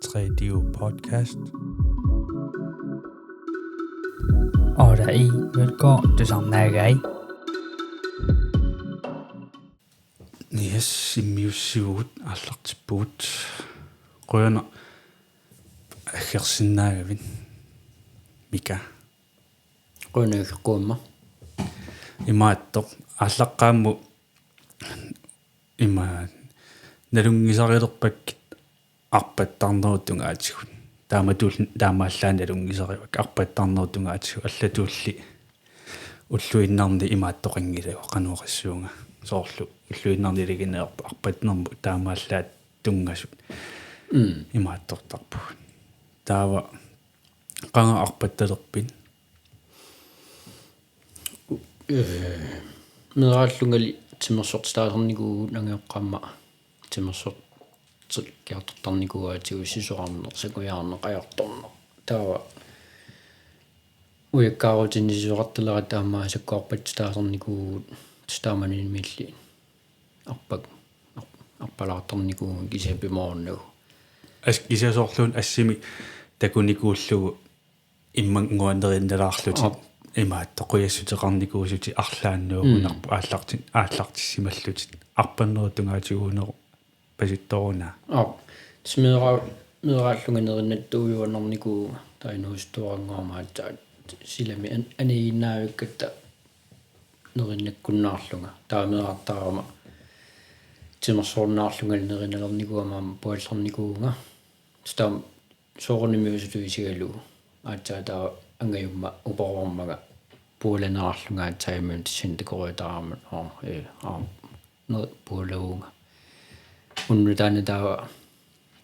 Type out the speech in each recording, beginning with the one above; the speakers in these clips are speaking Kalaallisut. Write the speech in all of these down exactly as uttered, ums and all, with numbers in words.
Tre D U podcast. Otte i velkommen til Samnagai. Yes, immiussivugut, aallartippugut. Qujanaq aggersinnaagavit, Mika. Qujanaq aggeqquumma. Imaattoq, aallaqqaammut ima nalunngisarilerpakkit arpattarnerup tungaatigut. Taamatull-, taamaallaat nalunngisarivakkit arpattarnerup tungaatigut. Allatulli ulluinnarni imaattoqanngilagut, qanoq oqassuunga. Soorlu ulluinnarni ilagineqarput arpattarnermut taamaallaat tunngasut. Mm. Imaattortarpugut. Taava qanga arpattalerpit? Ee, meeraallungali timersortitaasarnikuuvugut, angajoqqaama timersortitseqqiartortarnikuugatsigu sisorarneq, sakujaarneq, ajortorneq. Taava ujakkaarutinik sisorartalerat aamma sakkuarpatsitaasarnikuuvugut, tassa taamaniimiilli arpak-, arp-, arpalaartarnikuuvugut kisianni pimoorunnagu. As-, kisianni soorluuna assimi takunikuullugu immannguaq nerinnalaarlutit. Aap. Imaattoq qujassuteqarnikuusutit arlaannuugunarpoq. Mm. Aallarti-, aallartissimallutit. Arpannerup tungaatigut una pasittoruna. Aap. Tassa meera-, meeraallunga nerinnattuujuarnikuuvunga, taava inuusuttuarannguama aatsaat silami an-, aniinnaavikkatta nerinnakkunnaarlunga. Taava meerartaarama timersorunnaarlungali nerinalernikuugama aamma puallarnikuuvunga. Tassa taama soorunami usutut isigalugu. Aatsaat taava angajumma uparuarmanga pualaneqarlunga aatsaat imminut tassani takoruutaarama, oo, ee, aamma, neri-, pualavunga. Unnuk taanna taava,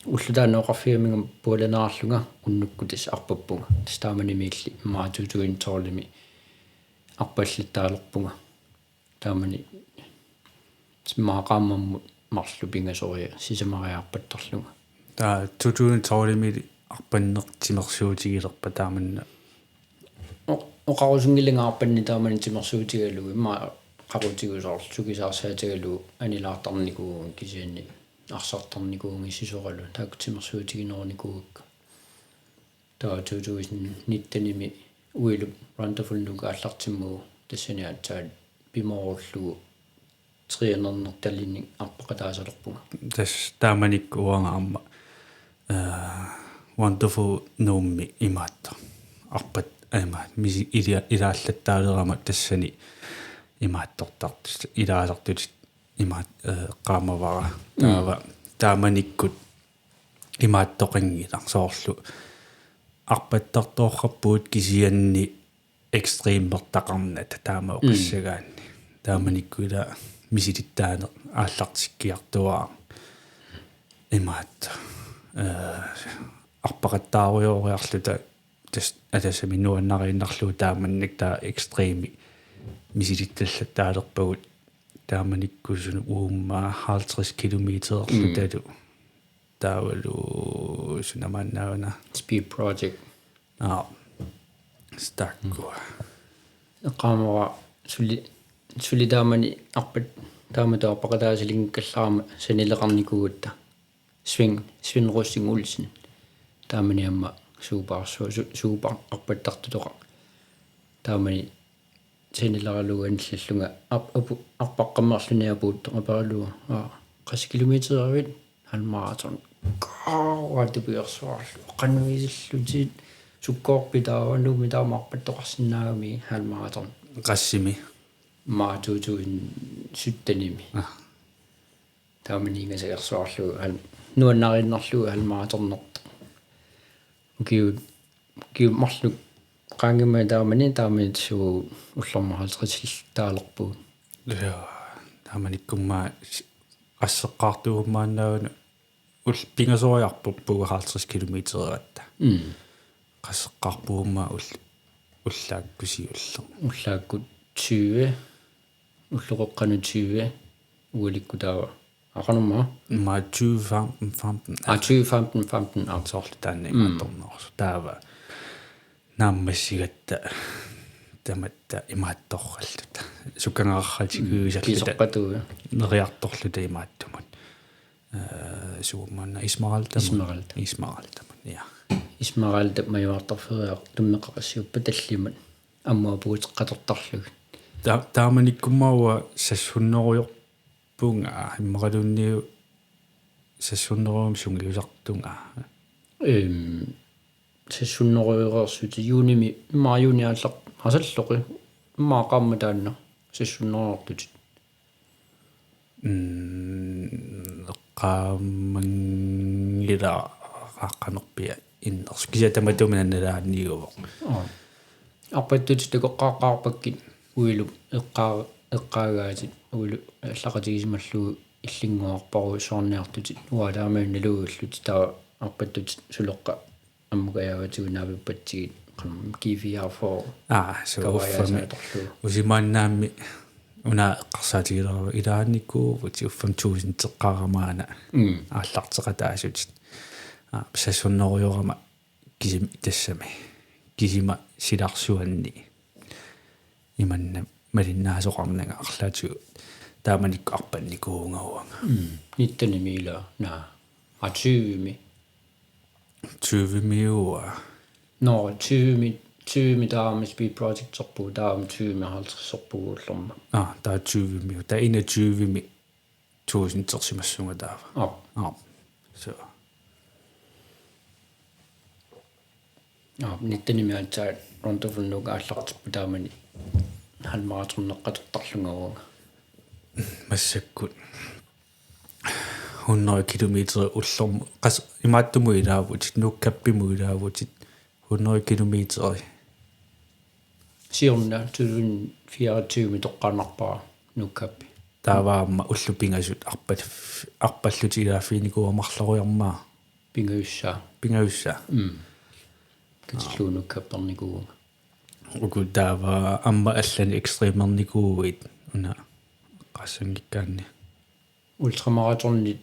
ulloq taanna oqarfigaminnga pualaneqarlunga unnukkut tassa arpappunga. Tassa taamaniimiilli immaqa to tusind tolvimi arpallattaalerpunga. Taamani immaqa qaammammut marluk pingasoriarlunga sisamariarpattarlunga. Taava to tusind tolvimi arpanneq timersuutigilerpa taamanna? O-, oqarusunngilanga arpanneq taamani timersuutigalugu, immaqa qaqutigut soorlu sukisaarsaatigalugu anilaartarnikuuvunga kisianni arsartarnikuuvunga sisoralu, taakku timersuutiginerunikuugakku. Taava to tusind nittenimi uilup Wonderful Nuka aallartimmagu, tassani aatsaat pimoorullugu treenernertalinnik arpaqataasalerpunga. Tassa taamanikkut uanga aamma, eh, Wonderful Nuummi imaattoq arpat-, aamma misi-, ilia-, ilaallattaalerama tassani imaattortartut, ilaasartutit imaat-, eh, eqqaamavara. Mm. Taava taamanikkut imaattoqanngilaq, soorlu arpattartoortarpugut kisianni ekstremertaqarnata taama. Mm. Oqassagaanni. Taamanikkut ila misilittaaneq aallartikkiartuaarami. Imaattoq, eh, arpaqattaarujooriarluta tassa, atassami nuannariinnarlugu taamannak taava ekstremi misilittallattaalerpagut, taamanikkut suna uummaa halvtreds kilometererlutalu. Mm. Taavalu suna maannaana? Speed Project. Aa. Stakku. Eqqaamavara suli, suli taamani arpat-, taamatut arpaqataasaliinngikkallarama sanileqarnikuugatta. Svend, Svend Rosing Olsen. Taamani aamma suupaarsu-, su-, suupaar arpattartutoqaq. Taamani sanileralugu anillallunga ap-, apu-, arpaqqammerluni apuuttoq aperalugu: "Aa, qassit kilometerit?" "Halvmaraton." Kaavaa tupiarsuarlu. Qanoq isillutit, sukkoorpit taava, Nuummi taama arpattoqarsinnaagami halvmaraton? Qassimi? Immaqa to tusind syttenimi. Aa. Taamaniingasagersuarlugu, hal-, nuannariinnarlugu halvmaratornertoq. Ukiut, ukiut marluk qaangiummata taamani, taamani suu ullormut halvtredsilluttaalerpugut. Ja, taamanikkummi s-, qasseqqaartuummaannaavunga ul-, pingasoriarpugut halvtreds kilometereratta. Mm. Qasseqqaarpugut aamma ul-, ullaakkut siulleq? Ullaakkut tyve, ulloqeqqanut tyve, ualikkut taava. Aqanumma? Immaqa tyve femten, femten. Aa, tyve femten, femten, aa. Soorlu taanna. Mm. Imaattornersoq. Taava naammassigatta tamatta imaattoralluta. Sukkangaarratiguisalluta. Mm, pisoqqatuuja. Neriartorluta imaattumut. Ee, suumaanna Esmeraldamut. Esmeralda. Esmeraldamut, ja. Esmeralda majuartarferiarlummeqaqassiuppat tallimat ammut puuteqqatortarlugit. Ta-, taamanikkummaua seks hundrede-iorpunga, immaqaluunniit seks hundrede-mik sungiusartunga. Ehm, seks hundrede-iorsutit juunimi, immaqa juuni aallaq asalloqi, immaqa qaammat taanna seks hundrede-iortutit. Mm, qaammanngilaq qaqqanerpia innersoq. Kisianni tamatuma nalaaniuvoq. Aa. Arpattutit takoqqaaqqaarpakkit uilu eqqaa-, eqqaagaatit uilu allaqatigisimallugu illinnguarparujussuarniartutit uanga taama naluullutit taava arpattutit suleqqa ammukajaavitsigu naapippatsigit qam G V R four. Aa, so uffami. Kavajaasatorlugu. Usimaannaammi una eqqarsaatigilerama ilaanikuuvutit uffami tuusinteqqaaramaana. Mm. Aallarteqataasutit. Aa, seks hundrede-iorama kisima tassami. Kisima silarsuanni. Imanna malinnaasoqarnanga arlaatigut taamanikkut arpannikuuvunga uanga. Mm. Nittenimi ilaa, naa. Aa, tyvemi. Tyvemiua. Nå, tyvemi, tyvemi taama Speed Projecterpugut, taama tyvemi halvtredserpugut ullormut. Aa, taava tyvemiua. Taava enogtyvemi tuusintersimassunga taava. Aa. Aa. So. Aa, nittenimi aatsaat Round of Nuuk aallartippoq taamani halvmarathonneqatortarlunga uanga. Massakkut hundrede kilometer ullormut, qas-, imaattumut ilaavutit, Nuuk Cupimut ilaavutit, hundrede kilometer. Siorna to tusind fireogtyve toqqaannarpara Nuuk Cup. Taava aamma ullut pingasut arpal-, arpallutit ilaaffiginikuuakka marloriarmaa. Pingajussaa. Pingajussaa. Mm. Katillugu Nuuk Cuppernikuuvunga. Uku taava aamma allanik ekstremernikuuit una eqqaassanngikkaanni. Ultramarathonit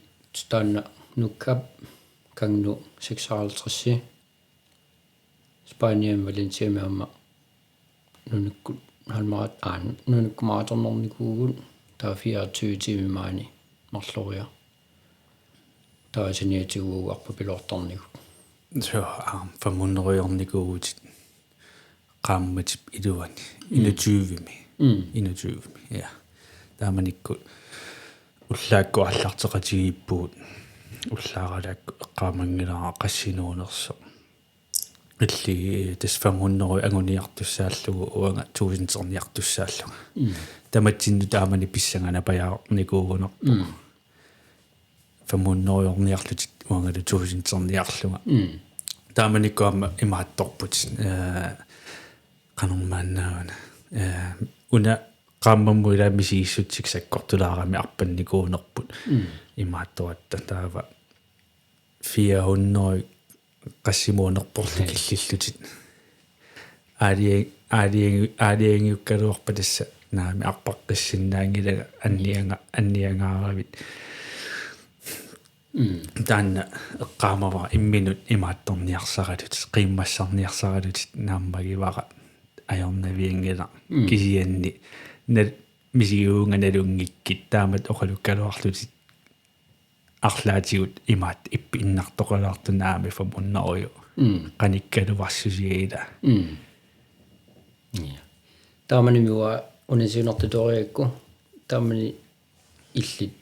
taanna Nuuk Cup, Gangneru seksoghalvtreds. Spaniami Valenciami aamma nunakkut halvmarat-, aa, nunakkut marathonernikuuvugut taava fireogtyve tiimit maani marloriarlunga. Taava saniatigut uagut arpapiloortarnigut. So, aamma fem hundrede-iornikuuvutit qaammatip iluani. Mm. Enogtyvemi. Mm. Enogtyvemi, ja. Taamanikkut ullaakkut aallarteqatigiippugut. Ullaaralaakkut eqqaamanngilara qassinuunersoq. Illit tassa fem hundrede anguniartussaallugu uanga tuusinterniartussaallunga. Mm. Tamatsinnut taamani pissanganarpajaarnikuugunarpoq. Mm. Fem hundrede-iorniarlutit uangalu tuusinterniarlunga. Mm. Taamanikkut aamma imaattorput, ee, qanormaannaavana. Ee, una qaammammut ilaa misigissutsit sakkortulaarami arpannikuunerput. Mm. Imaattoratta taava fire hundrede qassimuunerporlu. Hej. Killillutit. Aalaja-, aalaja-, aalajangiukkaluarpat tassa naamik arpaqqissinnaanngilanga annianga-, anniangaaravit. Mm. Taanna eqqaamavara imminut imaattorniarsaralutit, qiimmassarniarsaralutit naammagivara ajornavianngilaq. Mm. Kisianni nal-, misigivunga nalunngikkit taamatut oqalukkaluarlutit arlaatigut imaattoq ippinnartoqalaartoq naamik fem hundrede. Mm. Qanikkaluarsusia ilaa. Mm. Ja. Taamanimi uanga una siunertatuarigakku, taamani illit.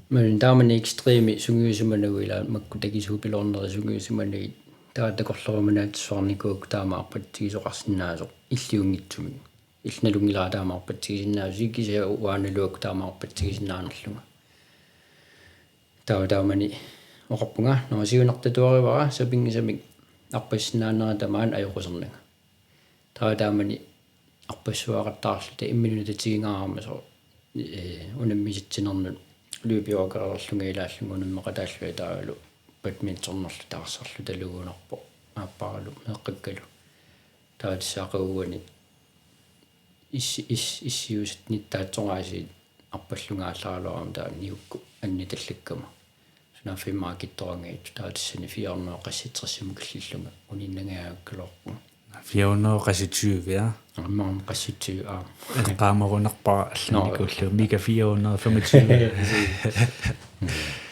Maani taamani ekstremi sungiusimanagu ilaa makku takisuupiloornerit sungiusimanagit taava takorloorumanaatsuarnikuuakku taama arpatsigisoqarsinnaasoq illiunngitsumik. Illit nalunngilara taama arpatsigisinnaasoq, kisianni uanga naluakku taama arpatsigisinnaanerlunga. Taava taamani oqarpunga, nå, siunertatuarivara sapinngisamik arpassinnaanerata maani ajoqusernanga. Taava taamani arpassuaqattaarluta imminut tatigingaarama soorlu, ee, unammisitsinermut løbeukereerlunga ilaallunga unammeqataallunga taavalu badmintonerlu taarsarlu talugunarpoq aapparalu meeqqakkalu. Taava tassa aqaguani issi-, is-, issiusat nittaatsoraasiit arpallunga aallaraluarama taava niukku annitallikkama. Sunaaffa immaqa kittoranngitsut taava tassani fire hundrede qassitsersimut killillunga uninnangajaakkaluarpunga. Fire hundrede og syvogtyve, ja. Aamma qassutsiu aa. Qaamarunerpara allanikuullu. Mika fire hundrede og femogtyve.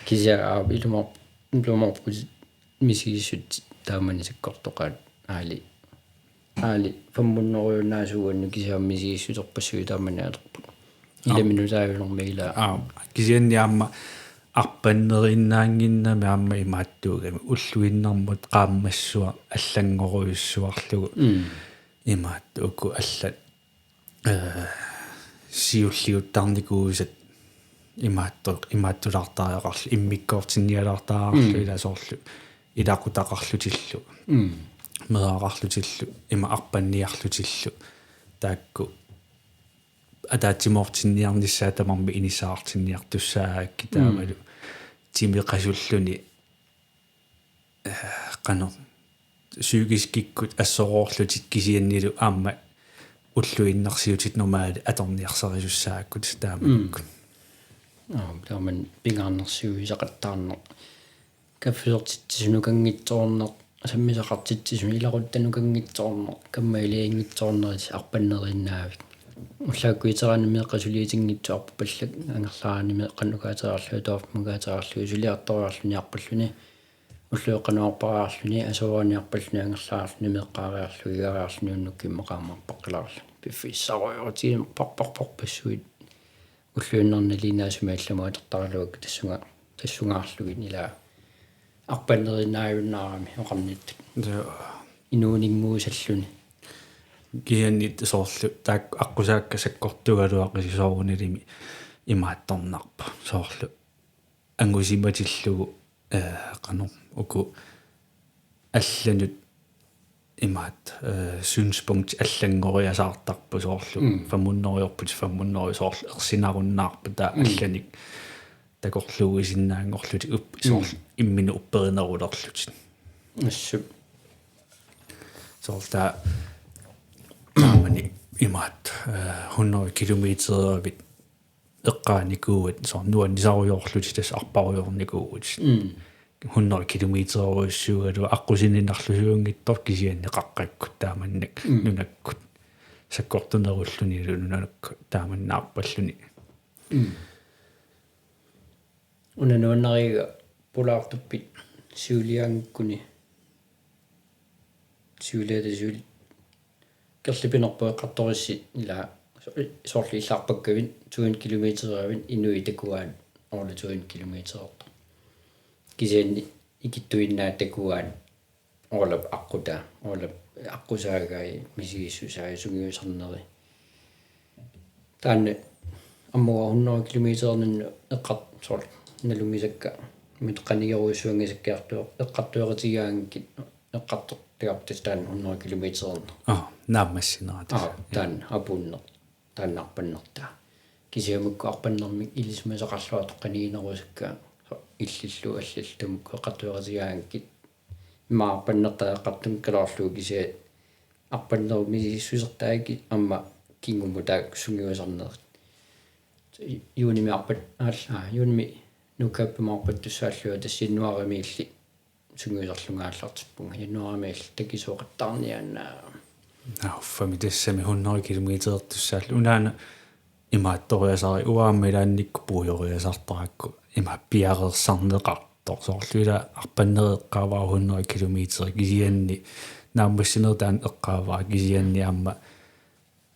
Kisianni aa ilumar ilumar misigissut taamani sakkortoqaat aali. Aali femhundredeunnaasuunnut kisianni misigissutserpassuit taamani atorput. Ilaminuusaajunermi ilaa. Aa, kisianni aamma arpanneriinnaannginnami aamma imaattuugami ulluinnarmut qaammassua allanngorujussuarlugu. Mm. Imaattoq uku allat, eh, siulliuttarnikuusat imaattoq, imaattulaartariaqarluni, immikkoortinnialaartariaqarluni. Mm. Ilaa soorlu ilaqutaqarlutillu. Mm. Meeraqarlutillu, ima arpanniarlutillu. Taakku ataatsimoortinniarnissaat tamarmik inissaqartinniartussaagakkit. Mm. Taavalu timi qasulluni, eh, qanoq psykiskikkut assoroorlutik kisiannilu aamma ulluinnarsiutit normaalit atorniarsarisussaagakkit taamanikkut. Mm. Aa, taamani pingaarnersiuisaqattaarneq. Kaffisortitsisunut kanngitsoorneq, sammisaqartitsisunut ilaquttanut kanngitsoorneq, kammalianngitsoornerit arpanneriinnaavik. Ullaakkut iteraanni meeqqat suliatinngitsut arpapallak, angerlaannarmi qanoq ukaateriarluni, atuarfimmi ukaateriarluni, suliartoriarluni arpalluni, ulluinnarni qanoq arpariarluni, asuarani arpalluni, angerlaarluni, meeqqaariarluni, igariarluni, unnukkut immaqa aamma arpaqqilaarluni. Piffissarujorujussuit parparparpassuit. Ulluinnarni liinaasumi allamut atortaraluakka tassunga, tassungaarlugit ilaa arpanneriinnaajunnaarami oqarnittut. Joo. Inuuninnguusalluni. Kisianni soorlu taakku aqqusaakka sakkortugaluaqisi soorunalimi imaattornarpoq. Soorlu angusimatillugu, eh, qanoq uku allanut imaat, eh, synspunkt allanngoriasaartarput soorlu. Mm. Femhundredeorput femhundrede soorlu ersinarunnaarput taava. Mm. Allanik takorluuisinnaanngorlutik up-, mm, soorlu imminut upperinerulerlutik. Assut. Soorlu taava taamani imaat, eh, hundrede kilometerit eqqaanikuuat, soorlu nuannisarujoorlutit tassa arparujoornikuuvutit. Mm. Hundrede kilometererujussuugaluaq aqqusinerlusuunngitsoq kisianni qaqqakkut taamannak. Mm. Nunakkut. Sakkortunerullunilu nunakkut taamannaarpalluni. Mm. Una nuannariga pulaartuppit siuliaanngikkuni. Siuliata siul-, kerlipinerput eqqartorissi ilaa so-, soorlu illaarpakkavit to hundrede kilometeriavit inuit takuaat Orla to hundrede kilometerertoq. Kisianni ikittuinnaat takuaat Orlap aqqutaa, Orlap aqqusaagai, misigissusaai, sungiusarneri. Taanna aamma hundrede kilometerinik eqqart-, soorlu nalunngisakka, mut qanigerujussuanngisakkiartuaq, eqqartueqatigigaangakkit eqqartortagarput tassa taanna hundrede kilometerinik. Aa, naammassinerat. Aa, taanna apuunneq, taanna arpannertaa. Kisianni makku arpannermik ilisimasaqarluartoq qaniginerusakka, illillu allallu tamakku eqqartueqatigigaangakkit immaqa arpannertaa eqqartunngikkaluarlugu kisianni arpannerup misigissusertaakku aamma kingumut taakku sungiusarnerit. Juunimi arpat-, aalla, juunimi Nuuk Cup-imut arpattussaallunga tassa januaarimiilli sungiusarlunga aallartippunga. Januaarimiilli takisooqattaarniaannaa. Aa, uffami tassami hundrede kilometerertussaallunga. Unaana imaattoriasarit uanga aamma ilaannikkut puigoriasartarakku ima piareersarneqartoq. Soorlu ila arpannerit eqqaavara hundrede kilometer kisianni naammassinerit taanna eqqaavara kisianni aamma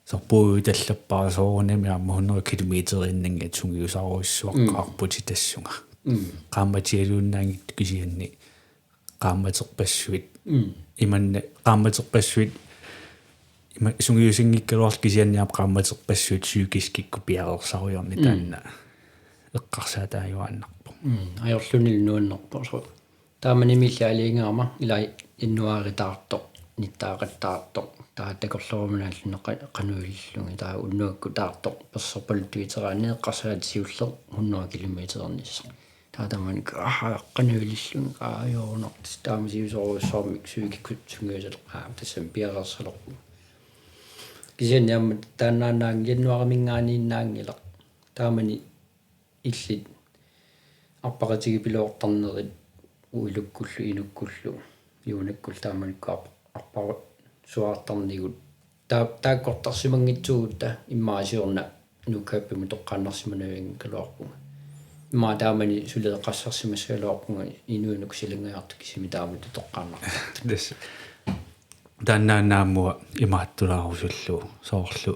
soorlu puiuit allappara soorunami aamma hundrede kilometeriinnanngilaq sungiusarujussuaqqaarputit tassunga. Mm. Qaammatialuinnaanngitsoq kisianni qaammaterpassuit. Mm. Imanna qaammaterpassuit ima sungiusinngikkaluarlutik kisianni aamma qaammaterpassuit psykiskikkut piareersarujorneq. Mm. Taanna eqqarsaataajuaannarpoq. Mm. Ajorlunilu nuannerpoq soorlu. Taamanimiilli aalajangerama ilaa januaari taartoq, nittaaqattaartoq, taava takorlooruma naallugu qa-, qanoq ilillunga, taava unnuakkut taartoq, persorpaluttuuteraa eqqarsaat siulleq hundrede kilometerernissaq. Taava taamani aa, qanoq ilillunga, aa, ajoorunarpoq, taama sivisoorujussuarmik psykikkut sungiusaleq, aa, tassami piareersalerpunga. Kisianni aamma taannaannaanngilaq, januaarimiingaanniinnaanngilaq. Taamani illit arpaqatigiipiloortarnerit uilukkullu, inukkullu, juunakkullu taamanikkut arp-, arpa-, suaartarnigut. Taa-, taakkortarsimanngitsuugutta immaqa siorna NuCap-imut toqqaannarsimanavianngikkaluarpunga. Immaqa taamani suleqassarsimassagaluarpunga inuinuk silanngajartut kisimi taamatut toqqaannartartut. Tassa. Taannaannaammua imaattulaarusullugu soorlu.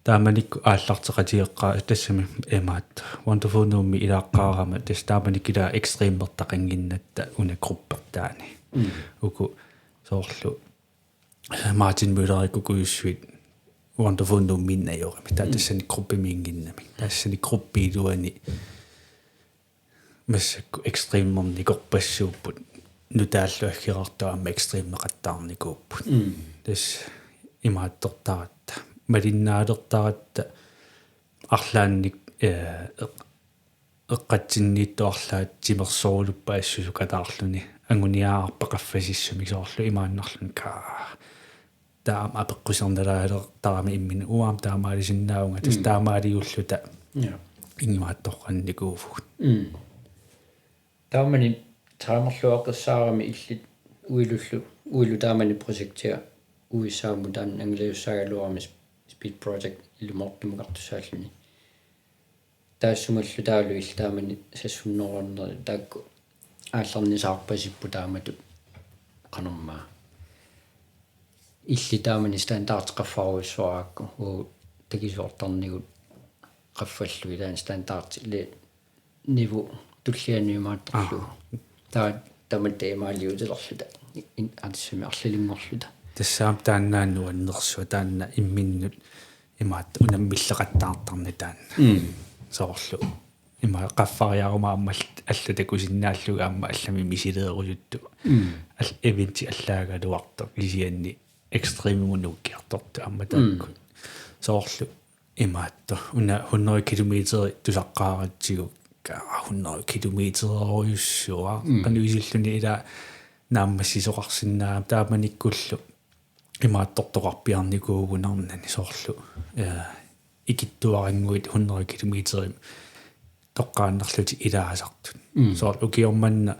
Taamanikkut aallarteqatigeqqaa tassami imaattoq Wonderful Nuummi ilaaqqaarama tassa taamanikkut ilaa ekstremertaqannginnatta una gruppertaani. Mm. Uku soorlu Martin Møller-ikkut kukujussuit Wonderful Nuummiinnajoramik. Taava Mm. tassani gruppimiinnginnamik. Tassani gruppi iluani massakkut ekstremernikorpassuupput. Nutaallu aggerartut aamma ekstremeqattaarnikuupput. Mm. Tassa imaattortaratta. Malinnaalertaratta arlaannik, eh, eq-, eqqatsinniittoq arlaat timersoruluppat assut sukataarluni. Anguniagaq arpaq qaffasissumik soorlu imaannarluni kaa. Taama apeqquserneraalertarami imminut uanga taamaalisinnaavunga. Tassa Mm. taamaaliulluta Ja. imaattoqqannikuuvugut. Mm. Taamani taamerluaqqissaarami illit uilullu, uilu taamani projektia U S A-mut taanna angalaassaagaluarami Speed Project ilumoortumukartussaalluni. Taassumalu taavalu illit taamani sassunnerunnerit taakku aallarnisaarpasipput taamatut qanormaa. Illit taamani standardi qaffarujussuarakku, uu takisuartarnigut qaffallugit taanna standardi ile nivu tulliani imaattorlugu. Aa. Taa-, tamatta imaaliutilerluta. In-, atsimi arlalinngorluta. Tassaam taanna nuannersuaq taanna imminnut imaattoq unammilleqattaartarneq taanna. Mm. Soorlu. Ima qaffariaruma aamma all-, allat takusinnaallugu aamma allamik misileerusuttoq. Mm. Al-, eventi allaagaluartoq kisianni ekstremimut nuukkiartortoq aamma Mm. taakku. Soorlu imaattoq. Una hundrede kilometer tusaqqaaratsigu. Kaa hundrede kilometererujussuaq. Mm. Qanoq isilluni ilaa naammassisoqarsinnaammat taamanikkullu imaattortoqarpiarnikuugunarnani soorlu, eh, ikittuarannguit hundrede kilometerimik toqqaannarlutik ilaasartut. Mm. Soorlu ukioq manna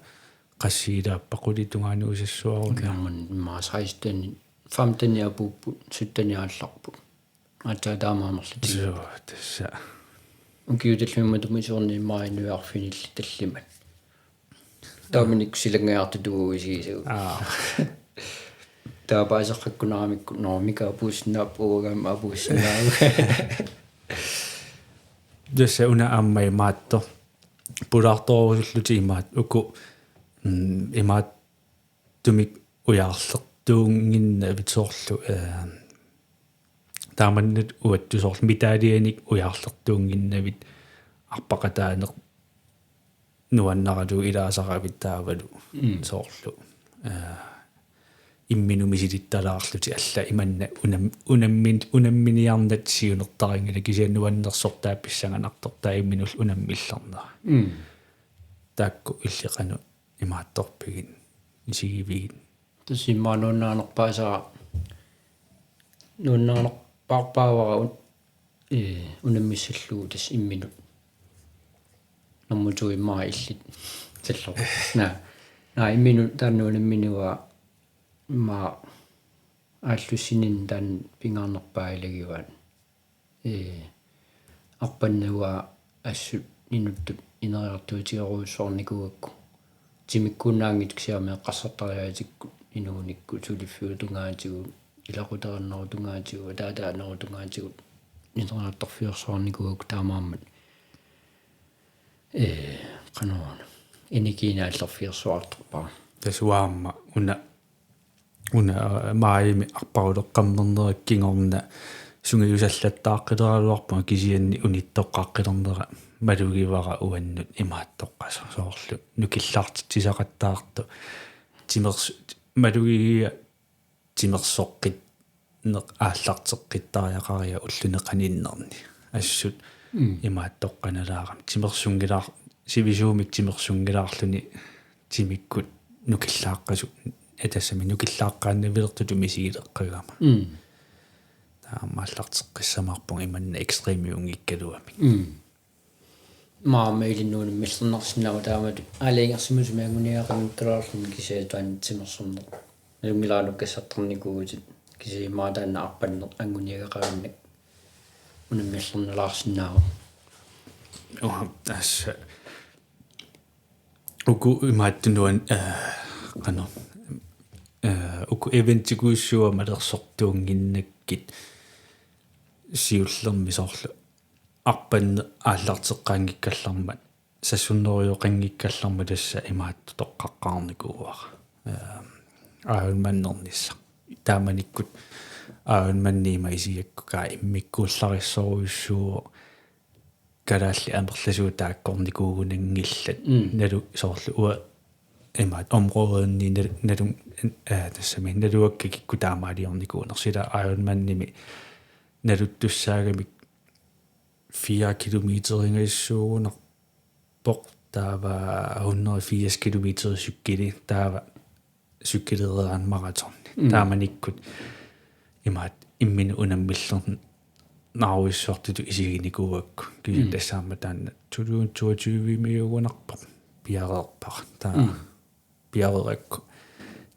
qassiilaappa qulit tungaanut usassuaruna. Ukioq manna immaqa seksten, femten apuupput, sytten aallarput. Aatsaat taamaammerlutik. Suu, tassa. Ukiut tallimat matuma isorni immaqa inuiarfinillit tallimat. Taamanikkut silanngajartut tuuisigisagut. Aa. Taava paaseqqakkunaramikku, nå, Mika apuussinnaapput uagut aamma apuussinnaavugut. Tassa una aamma imaattoq. Pulaartorusullutik imaat-, uku, mm, imaattumik ujaarlertuunnginnavit soorlu, eh, taamannat uattut soorlu medaljenik ujaarlertuunnginnavit arpaqataaneq nuannaralugu ilaasaravit taavalu Mm. soorlu, eh, imminut misilittalaarlutik allat imanna unam-, unammin-, unamminiarnata siunertarinngilaq kisianni nuannersortaa pissanganartortaa imminullu unammillernera. Mm. Taakku illit qanoq imaattorpigit isigivigit? Tassa immaqa nuannarinerpaasara, nuannarinerpaarpaavara un-, ee, unammissallugu tassa imminut. Nummer to immaqa illit talloq. Naa, naa imminut taanna unammineq uanga immaqa aallussininni taanna pingaarnerpaaq ilagivaat. Ee, arpanna uanga assut inuttut ineriartuutigerujussuarnikuugakku. Timikkuunnaanngitsoq kisianni aamma eqqarsartariaatsikkut inuunikkut suliffiup tungaatigut, ilaqutariinnerup tungaatigut, ataataanerup tungaatigut ineriartorfiorsuarnikuugakku taamaammat. Ee, qanoruna. Energiinik aallerfiorsuartarpara. Tassa uanga aamma una Una, ee, maajimi arparuleqqammernerit kingorna sungiusallattaaqqileragaluarpunga kisianni unittoqqaqqilernera malugivara uannut imaattoqqasoq soorlu nukillaartitsisaqattaartoq timers-, malugigiga timersoqqinneq aallarteqqittariaqariga ulluni qaninnerni assut Mm. imaattoqqanalaarami timersunngilaar-, sivisuumik timersunngilaarluni timikkut nukillaaqqasu-, ee, tassami nukillaaqqaannavilertutut misigileqqagama. Mm. Taava aamma aallarteqqissamaarpunga imanna ekstremiunngikkaluamik. Mm. Maani ilinnut unammillernarsinnaavoq taamatut aalajangersimasumik anguniagaqanngikkaluarluni kisianni taanna timersorneq. Nalunngilara nukkassartarnikuuvutit. Kisianni immaqa taanna arpanneq anguniagaqavinnak unammillernalaarsinnaavoq. Uha, tassa. Uku imaattunuan, eh, qanoq, eh, uku eventikujussuaq malersortuunnginnakkit siullermi soorlu arpanneq aallarteqqaanngikkallarmat, sassunnerujooqanngikkallarmat tassa imaattoq toqqaqqaarnikuuara. Eh, Ironmanernissaq. Taamanikkut Ironmanimi ima isigakku kaa immikkuullarissorujussuuvoq kalaallit amerlasuut taakkornikuugunanngillat. Mm. Nalu soorlu uanga imaat områdeni nal-, nalun, eh, tassami naluakka kikkut taamaaliornikuunersut. Ila Ironmanimi naluttussaagamik fire kilometerinngaassuugunarpoq, taava hundrede firs kilometer cykeli, taava cykelereerani maratoni. Mm. Taamanikkut imaat imminut unammillernarujussuartutut isiginikuugakku. Kisianni Mm. tassa aamma taanna to tusind toogtyve-miugunarpoq piareerpara. Taava Mm. piareerakku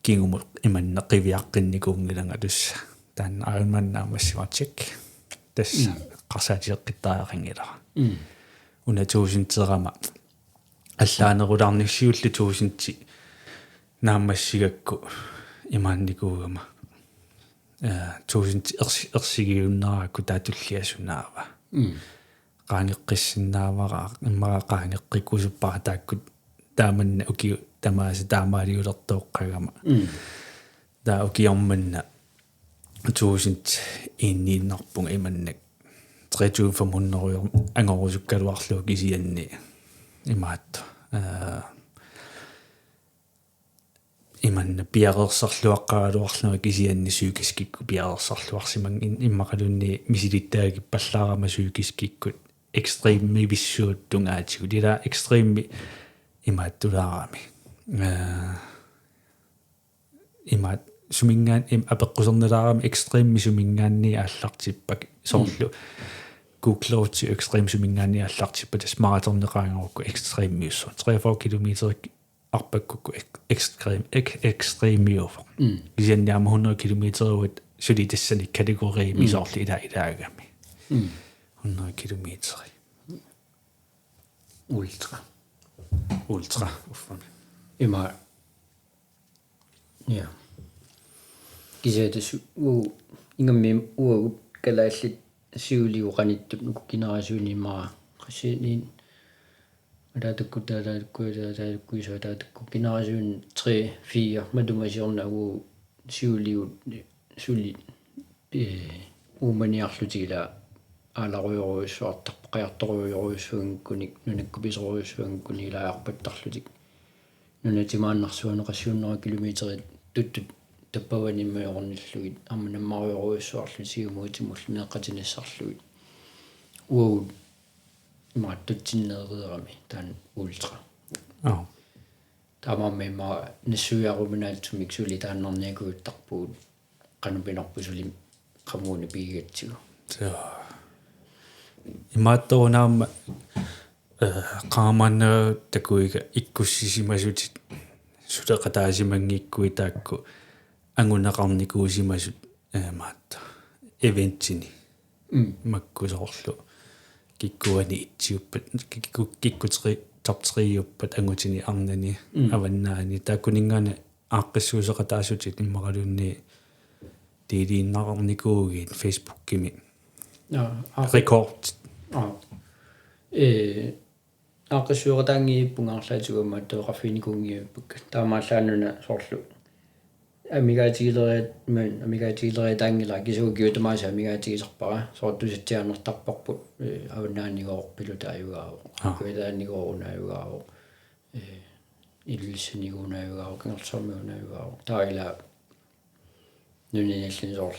kingumut imanna qiviaqqinnikuunngilanga tassa. Taanna Ironman naammassivarput. Tassa Mm. eqqarsaateqqittariaqanngilara. Mm. Una tuusinterama allaanerulaarnissi ullut tuusintit naammassigakku imaannikuugama. Eh, tuusintit ersi-, ersigiunnarakku taava tullia sunaava. Mm. Qaangeqqissinnaavara, immaqa qaangeqqikkusuppara taakku taamanna ukiut tamaasa taamaaliulertooqqagama. Mm. Taava ukioq manna tusind eniinnarpunga imannak tre tusind fem hundrede angorusukkaluarlugu kisianni imaattoq. Eh, imanna piareersarluaqqaraluarlunga kisianni psykiskikkut piareersarluarsimanngin-, immaqaluunniit misilittagakippallaarama psykiskikkut ekstremivissuup tungaatigut. Ila ekstremi imaattulaarami. Eh, imaat suminngaan-, im-, apeqqusernilaarami ekstremi suminngaanniit aallartippakka. Soorlu Mm. Kuklauti ekstremi suminngaanniit aallartippara, tassa maratonneqaangorukku ekstremiussaaq. Treogfyrre kilometer arpakkukku ek-, ekstrem-, ek-, ekstremiuvoq. Mm. Kisianni aamma hundrede kilometeriuvoq suli tassani kategoriimi Mm. soorlu ila-, ilaagami. Mm. Hundrede kilometeri. Ultra. Ultra. Uffami. Ima. Ja. Kisianni tassa u-, ingammik uagut kalaallit siuliuqanittut uku generationi immaqa qassinik ataatakkut, ataatakkut, ataatakkut, isu ataatakkut, generation tre, fire, matuma siorna uagut siuliut suli, eh, uumaniarlutik ila aalarujorujussuartarput, qajartorujorujussuanngikkunik, nunakkut pisorujussuanngikkunik ila arpattarlutik. Nunat timaannarsuanut qassit hundrede kilometerit tuttut tappavani immajornillugit, aamma nammarujorujussuarlutik siumuutimullu meeqqatinissarlugit. Uagut imaattutsinnaareerami taanna ultra. Aap. Taamaammat immaqa nassuiaruminaallutik suli taannarniakujuttarpugut qanoq pinerpoq suli qamuuna pigigatsigu. Suu. Imaattorunaammat, eh, qaamaanna takuiga ikkussisimasutit suleqataasimanngikkuit taakku anguneqarnikuusimasut, eh, maat eventini. Mm. Makku soorlu kikkuani itsiuppat, kikku-, kikku tre-, top tre-uppat angutini arnani, Mm. avannaani. Taakkuninngaanniit aaqqissuusseqataasutit immaqaluunniit deliinnarnikuugiit Facebookimi. Aa, aa. Rekord. Aa. Ee, aaqqissuuseqataanngippunga arlaatigut aamma atoqarfiginikuunngivippakka. Taamaallaat una soorlu amigaatigileriat-, men amigaatigileriataanngilaq, kisianni ukiut tamaasa amigaatigisarpara. Soorlu tusatsiaannartarparput, ee, avannaanigooq Piluta ajugaavoq. Aa. Kujataanigooq una ajugaavoq. Ee, Ilulissaniigooq una ajugaavoq, Kangerlussuarmiigooq una ajugaavoq. Taava ila nunanilluunniit soorlu,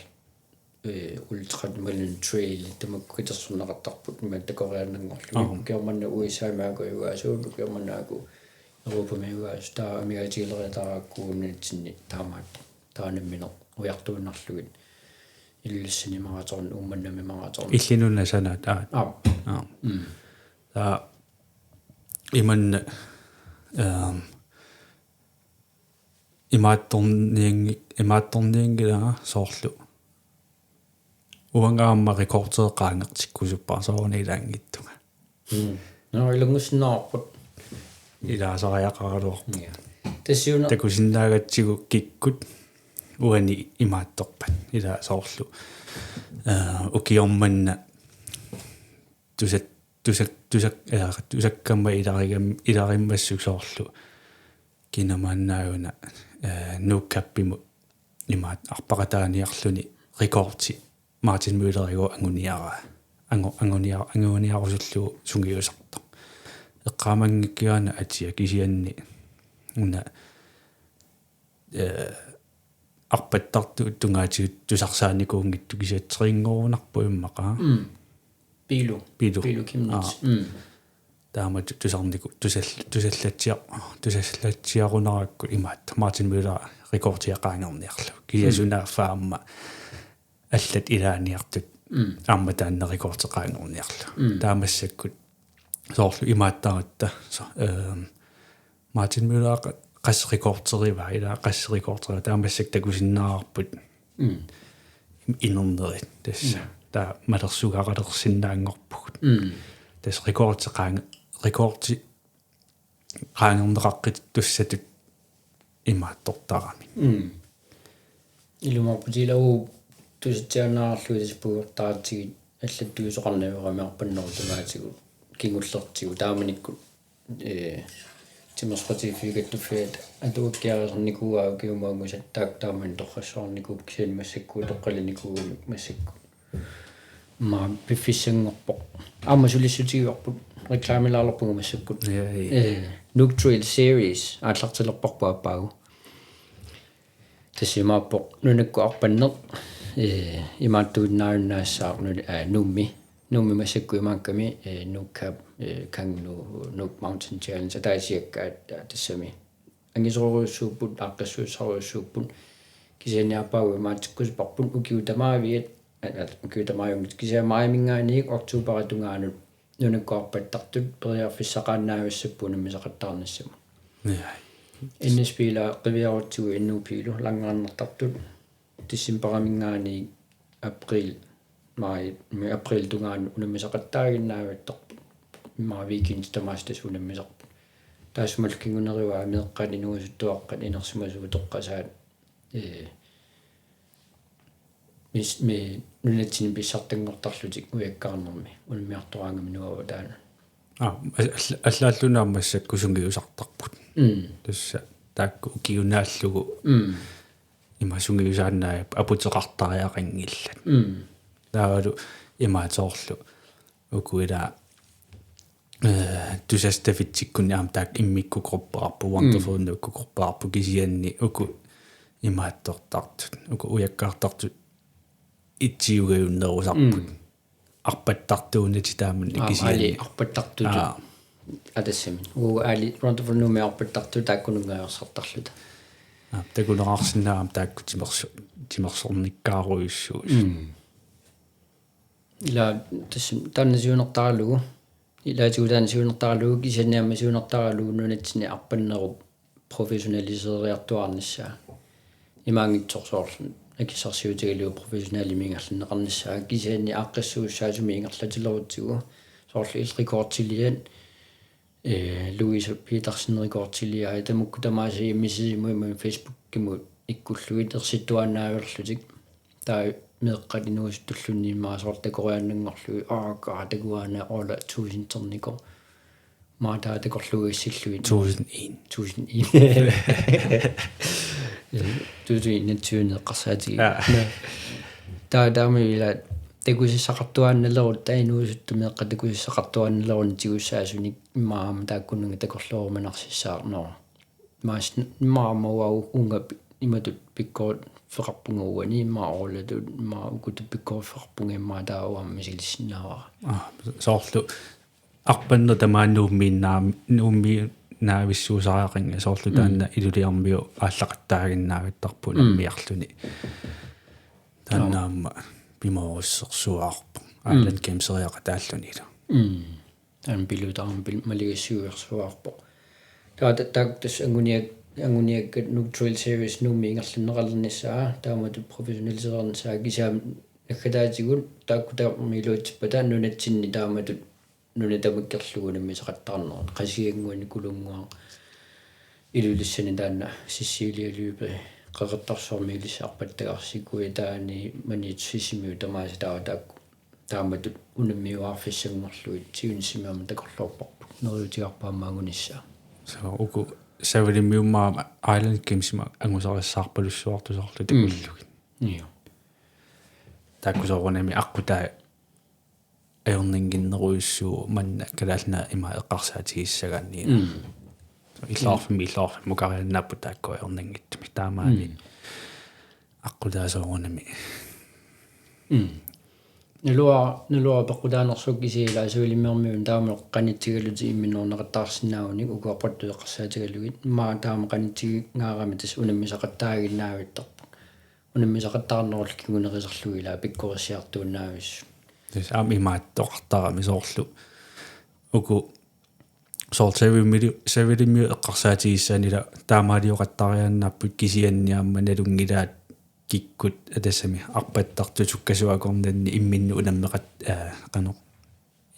ee, ultrat imaluunniit trail tamakku katersorneqartarput imaattoq takoriarnanngorlugit. Aap. Ukioq manna U S A-mi aajugaasugut, ukioq manna aajuku Europami aajugaasut. Taava amigaatigileritaarakku nunatsinni taamaattoq. Taava nammineq ujartuinnarlugit. Ilulissani maraton, Uummannami maraton. Illit nunat sanaat, aap. Aap. Aap. Mm. Taava imanna, ehm, imaattornianngi-, imaattornianngilanga soorlu Uanga aamma rekordeqaangertikkusuppara sooruna ilaanngitsunga. Mm. Nå, ilanngussinnaavarput. Ilaasariaqaraluarpoq. Ja. Tassa una. Takusinnaagatsigu kikkut uani imaattorpat. Ila soorlu. Eh, ukioq manna tusat-, tusak-, tusak-, eh, tusakkamma ilarigam-, ilarimmassuk soorlu. Kina maannaaguna, eh, Nuuk Cup-imut imaattoq arpaqataaniarluni rekordi Martin Møller-igu anguniaraa. Angu-, angunia-, anguniarusullugu sungiusartoq. Eqqaamanngikkiga una atia kisianni una, eh, arpattartut tungaatigut tusarsaanikuunngitsut kisianni tre hundrede-nngorunarpoq immaqa. Mm. Piilu. Piilu. Piilu Chemnitz. Aa. Mm. Taamatut tusarniku-, tusall-, tusallatsiar-, tusallatsiarunarakku imaattoq Martin Møller rekordia qaangerniarlugu. Kisianni Mm. sunaaffa aamma allat ilaaniartut Mm. aamma taanna rekordi qaangerniarlugu. Mm. Taava massakkut soorlu imaattaratta, so-, ehm, Martin Møller qa-, qassit rekorderivaa, ila qassit rekorderivaa, taava massakkut takusinnaavarput Mm. inernerit tassa. Mm. Taava malersugaqalersinnaanngorpugut. Mm. Tassa rekordi qaang-, rekordi qaangerneqaqqittussatut imaattortaramik. Mm. Ilumoorputit ila uagut tusatsiaannaarlugu tassa puigortaratsigit allattuisoqarnaviarami arpannerup tungaatigut kingullertigut taamanikkut, eh, timersoqatigiiffiit kattuffiat atuakkiarisarnikuuaat ukiumut angusat taakku taamani torrassuarnikuupput kisianni massakkut utoqqalinikuugamik massakkut. Aamma piffissanngorpoq. Aamma sulissutigivarput reklamilaalerpunga massakkut. Ja, ja. Eh, Nuuk Trail Series aallartilerparput aappaagu. Tassa imaappoq nunakkut arpanneq, eh, imaattuinnaajunnaassaaq nuna-, aa, Nuummi. Nuummi massakkut imaakkami, eh, Nuuk Cup, eh, Kangnu, Nuuk Mountain Challenge, ataasiakkaat, aa, tassami. Angisoorujussuupput, aaqqissuussarujussuupput. Kisianni aappaagu imaatsikkusuparput ukiut tamaaviat, aa, ukiut tamaaviat, kisianni maajiminngaanniit oktoberip tungaanut nunakkut arpattartut periarfissaqaannaavissapput unammisaqattaarnissamut. Ja. N S P-la qiviarutsigu N U P-lu langrennertartut decembariminngaanniit april, maj, april tungaanut unammisaqattaaginnaavattarput. Immaqa weekendit tamaasa tassa unammisarput. Taassumalu kingunerivaa meeqqat inuusuttuaqqat inersimasut utoqqasaat, ee, mis-, mi-, nunatsinni pissartanngortarlutik ujakkaarnermi unammiartoraangami nuava taanna. Aa, all-, allaalluni aamma massakkut sungiusartarput. Mm. Tassa taakku ukiut naallugu Mm. ima sungiusaannaat aputeqartariaqanngillat. Mm. Taavalu imaattoorlu uku ila, eh, tusastafetikkunni aamma taakku immikkut gruppeqarput, Wonderful Mm. Nuukkut gruppeqarput kisianni uku imaattortartut, uku ujakkaartartut itsiugajunnerusarput. Mm. Arpattartuunatik taamannak Aamma kisianni. Ali arpattartutut. Aa. Atassamin. Uu, ali Wonderful Nuummi arpattartut taakkununngajarsartarluta. Aa, takuneqarsinnaammat taakku timerso-, timersornikkaarujussuusut. Mm. Ila tassa taanna siunertaralugu. Ilaatigut taanna siunertaralugu, kisianni aamma siunertaralugu nunatsinni arpannerup professionaliseriartuaarnissaa. Imaanngitsoq soorlu akissarsiutigalugu professionelimik ingerlanneqarnissaa. Kisianni aaqqissuussaasumik ingerlatilerutsigu. Soorlu illit rekordiliat, eh, Louise Petersen rekordiliaa, tamakku tamaasa hjemmesidemut imaluunniit Facebookimut ikkullugit ersittuaannaavilerlutik. Taava meeqqat inuusuttullunniit immaqa soorlu takoriaannanngorlugit, aa, kaa, takuaana Orla tusind ternikoq. Immaqa taava takorluugassillugit. Tusind en. Tusind en. Tusind enogtyve eqqarsaatigaara. Aa. Nå. Taava taama ila takusassaqartuaannalerutta, inuusuttut meeqqat takusassaqartuaannalerutta tigussaasunik immaqa aamma taakkununnga takorloorumanersissaarneq. Maas-, immaqa aamma uanga uunga pi-, imatut pikkoriffeqarpunga uani, immaqa Orlatut, immaqa ukutut pikkoriffeqarpunga, immaqa taava uanga misilissinnaavara. Aa, soorlu arpanneq tamaani Nuummiinnaa-, Nuummiinnaavissuusariaqanngilaq, soorlu Mm. taanna Ilulissarmiut aallaqattaaginnaagattarput Mm. unammiarluni. Taanna Aap. aamma pimoorussersuarpoq. Mm. Island Gameseriaqataallunilu. Mm. Taanna piluta aamma pil-, maligassiuersuarpoq. Taava ta-, taakku tassa anguniak-, anguniakkat Nuuk Trail Series Nuummi ingerlanneqalernissaa, taamatut professionaliseernissaa kisianni Naggataatigut taakku tamarmik iluatsippata nunatsinni taamatut nuna tamakkerlugu unammisaqattaarnerat. Qasigiannguaq, Nikulannguaq, Ilulissani taanna Cecilia Lyberth, Qeqertarsuarmi ilissi arpattagarsi, Kujataani Maniitsoq Sisimiut tamaasa taava taakku taamatut unammiuaarfissanngorlugit siunissami aamma takorloorparput. Neriuutigaarput aamma angunissaa. So, uku Savalimmiummaa Island Gamesimi angusarissaarpalussuartut soorlu takullugit. Joo. Taakku soorunami aqqutaa ajornannginnerujussuuvoq manna Kalaallit Nunaat ima eqqarsaatigissagaanni. Mm. Illoqarfimmi, illoqarfimmukariaannaapput taakku ajornanngitsumik. Taamaammat Mm. aqqutaa soorunami. Mm. Naluara, naluara peqqutaanersoq kisianni ilaa Savalimmiormiut taama qanitsigalutik imminut orneqattaarsinnaagunik uku arpattut eqqarsaatigalugit. Immaqa taama qanitsigaarami tassa unammisaqattaaginnavittarput. Unammisaqattaarnerullu kingunerisarlugit ilaa pikkorissiartuinnavissut. Tassa aamma imaattoqartarami soorlu uku soorlu Savalimmiu-, Savalimmiut eqqarsaatigissaanni ilaa taamaalioqattariaannaapput kisianni aamma nalunngilaat kikkut atassami arpattartut sukkasuut akornanni imminnut unammeqat-, aa, qanoq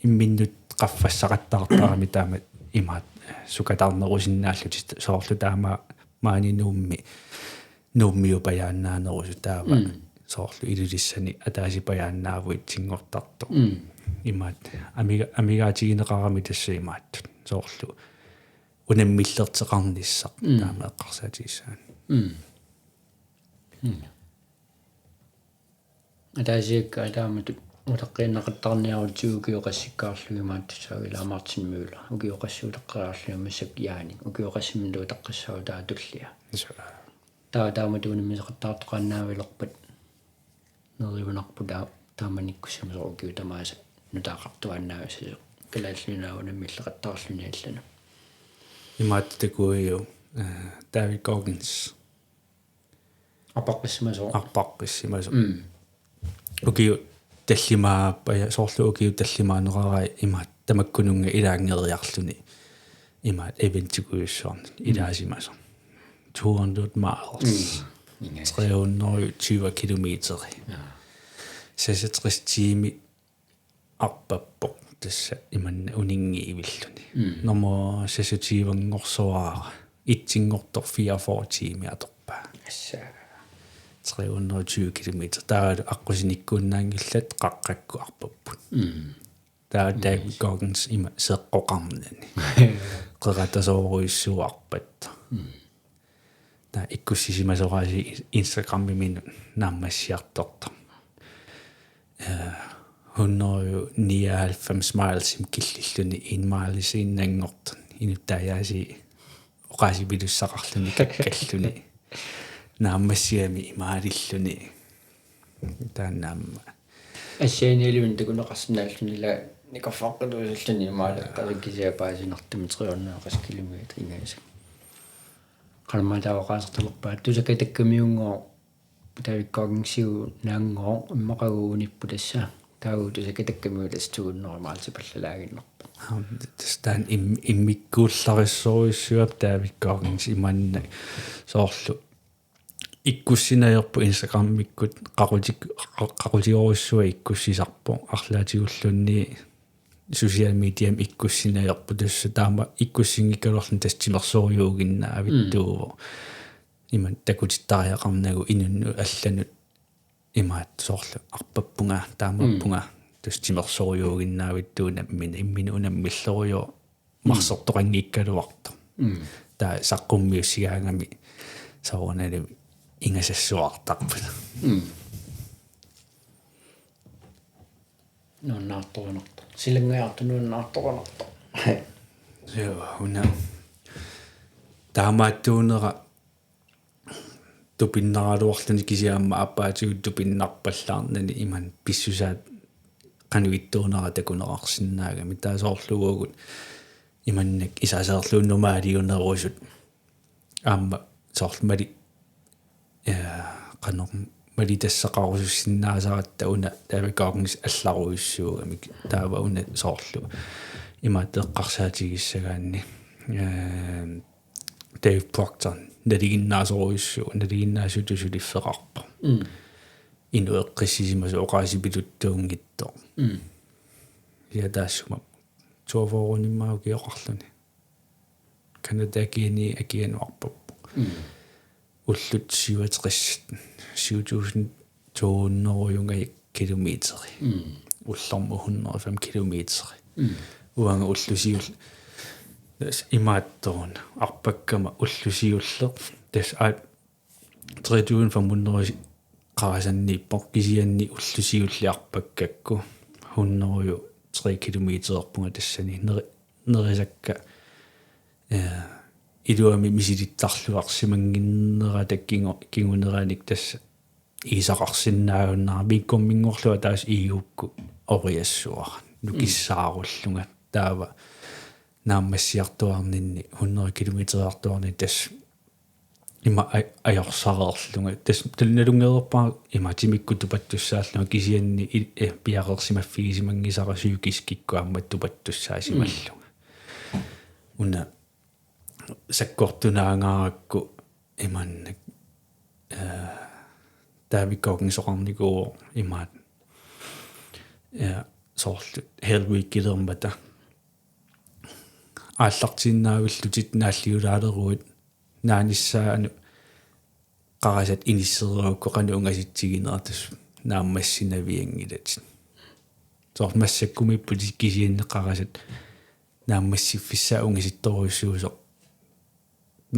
imminnut qaffassaqattaartarami taama imaat sukatarnerusinnaallutik soorlu taama maani Nuummi, Nuummiupajaannaanerusut taava Mm. soorlu Ilulissani ataasipajaannaavugut itsinngortartoq. Mm. Imaat amiga-, amigaatigineqarami tassa imaattut. Soorlu unammillerteqarnissaq Mm. taama eqqarsaatigissaanni. Mm. Mm. Ataasiakkaat taamatut utaqqiinnaqattaarniarutsigu ukioqassikkaarlugit imaattussaavoq ilaa Martin Møller. Ukioqassi utaqqeriarluni massakkut Jaanik. Ukioqassimilu utaqqissaavoq taava tullia. Tassa. Taava taamatut unammisaqattaartoqaannaavilerpat neriunarpoq taa-, taamanikkussimasoq ukiut tamaasa nutaaqartuaannaavissasoq. Kalaallit Nunaat unammilleqattaarluni allanut. Imaattoq takujuvoq, eh, David Goggins. Arpaqqissimasoq. Arpaqqissimasoq. Mm. Ukiut tallimaappajaat, soorlu ukiut tallimaaneqarai imaattoq tamakkununnga ilaanngeriarluni. Imaattoq eventikujussuarnut Mm. ilaasimasoq. Two hundred miles. Mm. Ingaas. Tre hundrede tyve kilometer. Jaa. Seksogtres timer arpappoq tassa imanna uninngiivilluni. Mm. Nummer seksogtyve-nngorsuara itsinngortoq fireogfyrre timer atorpaa. Tassa. Tre hundrede og tyve kilometer. Taava aqqusinikkuinnaanngillat qaqqakkut arpapput. Mm. Taava David Goggins ima seqqoqarnani. Qeratasoorujussuuvoq arpattoq. Mm. Taava ikkussisimasoraasiit Instagramimi naammassiartortoq. Eh, hundrede nioghalvfems miles-imik killilluni en mile-isiinnanngortut. Inuttaajaasiit oqaasivilussaqarluni kakkalluni. Naammassigami imaalilluni. Taanna aamma. Assianialuunniit takuneqarsinnaalluni ilaa nikorfaqqiluusalluni imaaleqqasoq kisianni paasinartumik tre hundrede kilometer ingasak. Qanormaa taava oqaasertalerpaa tusakatakkamiunngooq David Goggins-iunaanngooq immaqagu unipput tassa. Taava tusakatakkamiut tassa to hundrede miles-ipallalaaginnarpoq. Aam, tassa taanna im-, immikkuullarissorujussuuvoq David Goggins imannak soorlu ikkussinajorpoq Instagramikkut qaqutik-, qa-, qaqutigorujussuaq ikkussisarpoq arlaatigulluunniit social mediami ikkussinajorpoq tassa taama ikkussinngikkaluarluni tassa timersorujuuginnaavittuuvoq. Mm. Ima takutittariaqarnagu inunnut allanut imaattoq soorlu arpappunga taamaappunga Mm. tassa timersorujuuginnaavittuuvoq nammineq imminut unammillerujuuvoq Mm. marsortoqanngikkaluartoq. Mm. Taava saqqummiussigaangami soorunalimi ingasassuartarput. Mm. Nuannaartorunartoq. Silanngajaartoq nuannaartorunartoq. Joo, una. Taamaattuunera tupinnaraluarluni kisianni aamma aappaatigut tupinnarpallaarnani imannak pissusaat qanoq ittuunera takuneqarsinnaagami. Taava soorlu uagut imannak isaserluunnumaaliunerusut. Aamma soorlu mali-, ja, qanoq malitassaqarusussinnaasaratta una David Goggins allarujussuugamik. Taava una soorlu imaattoq eqqarsaatigissagaanni. Ehm, Dave Proctor, nalinginnaasorujussuuvoq, nalinginnaasutut suliffeqarpoq. Mm. inuk eqqissisimasoq oqaasipiluttuunngitsoq. Mm. Ja taassuma toogfyrrenimmaa ukioqarluni. Canada akiani akianut arpappoq. Mm. Ullut syvogtres, syv tusind to hundrede kilometeri. Mm. Ullormut hundrede og fem kilometeri. Mm. Uanga ullut siul-, tassa imaattoq una arpakkama ullut siulleq. Tassa aap tre tusind fem hundrede qarasanniippoq kisianni ullut siulliit arpakkakku hundrede og tre kilometererpunga tassani neri-, nerisakka, eh, iluamik misilittarluarsimannginnerata kingu-, kinguneranik tassa iisaqarsinnaagunnaarami, vingumminngorlunga tassa iigukkut oriassuara. Mm. Nukissaarullunga taava naammassiartuaarninni, hundrede kilometeriartuaarninni tassa ima aj-, ajorsareerlunga. Tassa taanna nalunngereerpara ima timikkut tupattussaallunga kisianni i-, eh, piareersimaffigisimanngisara psykiskikkut aamma tupattussaasimallugu. Mm. Una sakkortunaangaarakku imannak, eh, David Goggins oqarnikuuvoq imaat, eh, soorlu Hell Weekilermata aallartiinnaavillutit naalliulaaleruit naanissaanut qarasat inissereerukku qanoq ungasitsiginera tassa naammassinavianngilatit. Soorlu massakkumiipputit kisianni qarasat naammassiffissaat ungasittorujussuusoq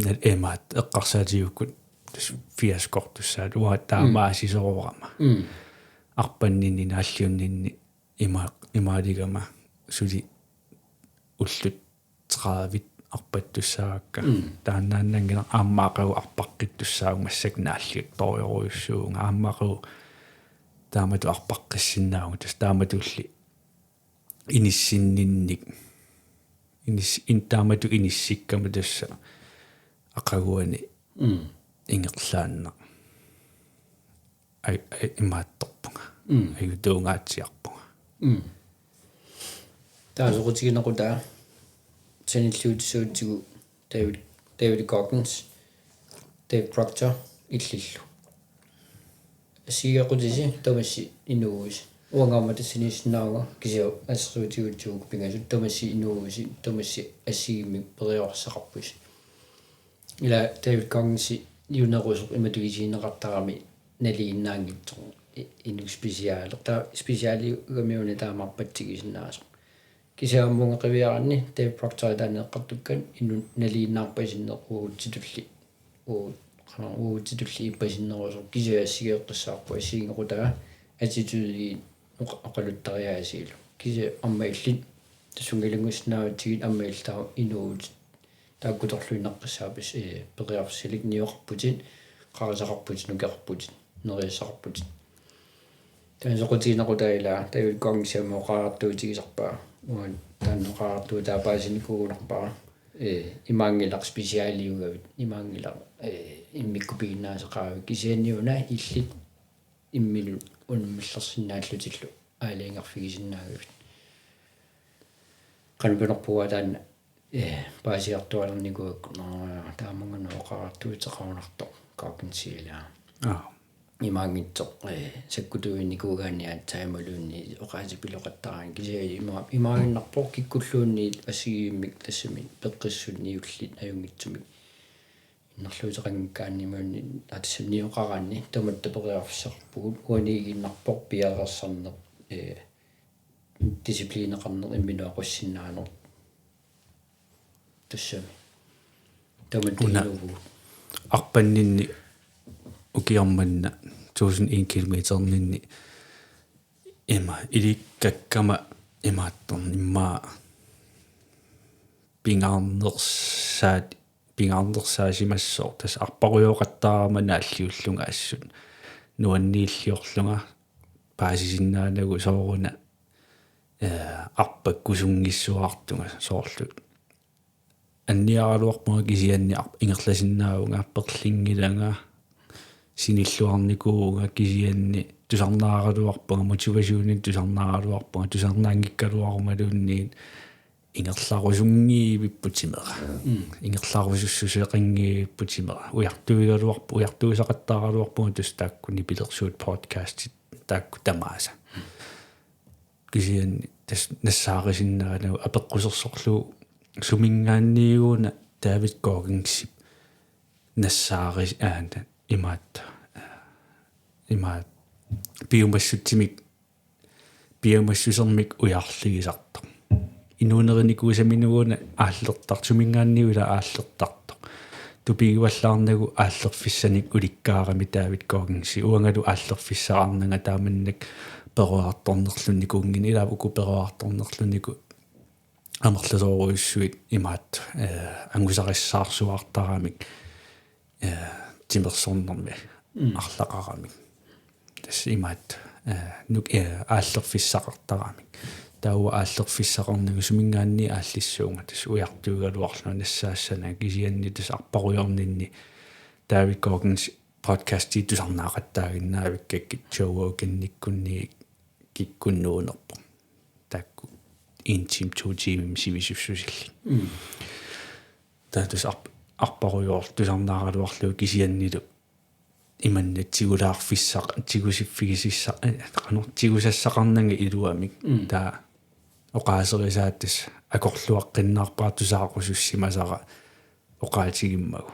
na-, imaat eqqarsaatigiukkut tassa fiaskortussaat uanga taamaasisoorama. Mm. Arpanninni naalliunninni ima-, imaaligama suli ullut tredive arpattussaavakka. Mm. Taannaannanngilaq aamma aqagu arpaqqittussaavunga massakkut naalliuttorujorujussuuvunga. Aamma aqagu taamatut arpaqqissinnaavunga. Tassa taamatulli inissinninnik. Inis-, in-, taamatut inissikkama tassa aqaguani Mm. ingerlaannaq. Aj-, aj-, imaattorpunga. Mm. Ajutuungaatsiarpunga. Mm. Taava soqutiginequtaa sanilliutissagutsigu David, David Goggins, Dave Proctor illillu. Assigiiaqutisi tamassi inuuvusi. Uanga aamma tassaniissinnaavunga kisianni assersuutigigutsigu pingasut tamassi inuuvusi, tamassi assigiimmik periarfissaqarpusi. Ila David Goggins junerusoq imatut isigineqartarami nalinginnaanngitsoq i-, inuk special. Taava specialigamiuna taama arpatsigisinnaasoq. Kisianni aamma uunga qiviaraanni Dave Proctor taanna eqqartukkanik inuk nalinginnaarpasinneq uagutsitulli. Uu-, qanoq uagutsitulli ippasinnerusoq kisianni assigeeqqissaarpoq assigiinngequtaa attitude oqa-, oqaluttariaasiilu. Kisianni aamma illit tassunga ilanngussinnaavitsigit aamma illit taava inuuvutit taakkutorluinnaqqissaarput, eh, periarfissalik nioqarputit, qarisaqarputit, nukeqarputit, nerisassaqarputit. Taanna soqutiginequtaa ila David Goggins aamma oqariartuutigisarpaa. Uanga taanna oqariartuutaa paasinikuugunarpara. Eh, imaanngilaq specialiugavit, imaanngilaq, eh, immikkut piginnaasaqaravit kisianniuna illit imminut unammillersinnaallutillu aalajangerfigisinnaagavit. Qanoq pinerpugut taanna, eh, paasiartuaannikuugakku, naa, taamannga oqariartuuteqarunartoq Gogginsip ilaa. Aa. Imaanngitsoq, eh, sakkutuinnikuugaanni aatsaat imaluunniit oqaasipiloqattaraanni kisianni ima-, imaaginnarpoq kikkulluunniit assigiimmik tassami peqqissunik niullit ajunngitsumik innarluuteqanngikkaanni imaluunniit aatsaat nioqaraanni tamatta periarfissaqarpugut uaniiginnarpoq piareersarneq, eh, disciplineqarneq imminut aqussinnaaneq. Tassami. Tamatta una inuuvugut. Arpanninni ukioq manna tusind en kilometerninni ima ilikkakkama imaattorn immaqa pingaarnersaat, pingaarnersaasimassooq tassa arparujoqattaarama naalliullunga assut nuanniilliorlunga paasisinnaanagu sooruna, eh, arpakkusunngissuartunga soorlu. Anniaraluarpunga kisianni arp-, ingerlasinnaavunga, perlinngilanga, sinilluarnikuuvunga kisianni tusarnaaraluarpunga, motivationit tusarnaaraluarpunga, tusarnaanngikkaluarumaluunniit ingerlarusunngivipput timera. Mm. Ingerlarusussuseqanngivipput timera. Ujartuigaluarp-, ujartuisaqattaaraluarpunga tassa taakku nipilersuut podcastit taakku tamaasa. Kisianni tassa nassaarisinnaanagu apeqqusersorlugu suminngaanniit una David Goggins nassaaris-, aa, imaat, imaat piumassutsimik, piumassusermik ujarligisartoq. Inuunerinikuusaminngaanniit una aallertartoq, suminngaanniit una aallertartoq. Tupigivallaarnagu aallerfissanik ulikkaarami David Goggins. Uangalu aallerfissaqarnanga taamannak peroriartornerlunikuunnginnama, ilaa uku peroriartornerluniku amerlasoorujussuit imaat, eh, angusarissaarsuartaramik, eh, timersornermi Mm. arlaqaramik. Tassa imaat, eh, nuk-, eh, aallerfissaqartaramik. Taava aallerfissaqarnagu suminngaanniit aallissuunga. Tassa ujartuigaluarlunga nassaassananga kisianni tassa arparujoorninni David Goggins podcastii tusarnaaqattaaginnaavikkakkit Joe Roganikkunniit kikkunnuunerpoq. Taakku en time, to timer sivisussusillit. Mm. Taava tassa arp-, arparujoorluta tusarnaaraluarlugu kisiannilu imanna tigulaarfissaq-, tigusiffigisissa-, eh, qanoq tigusassaqarnanga iluamik. Mm. Taava oqaaserisaat tassa akorluaqqinnaarpara tusaaqusussimasara oqaatigimmagu.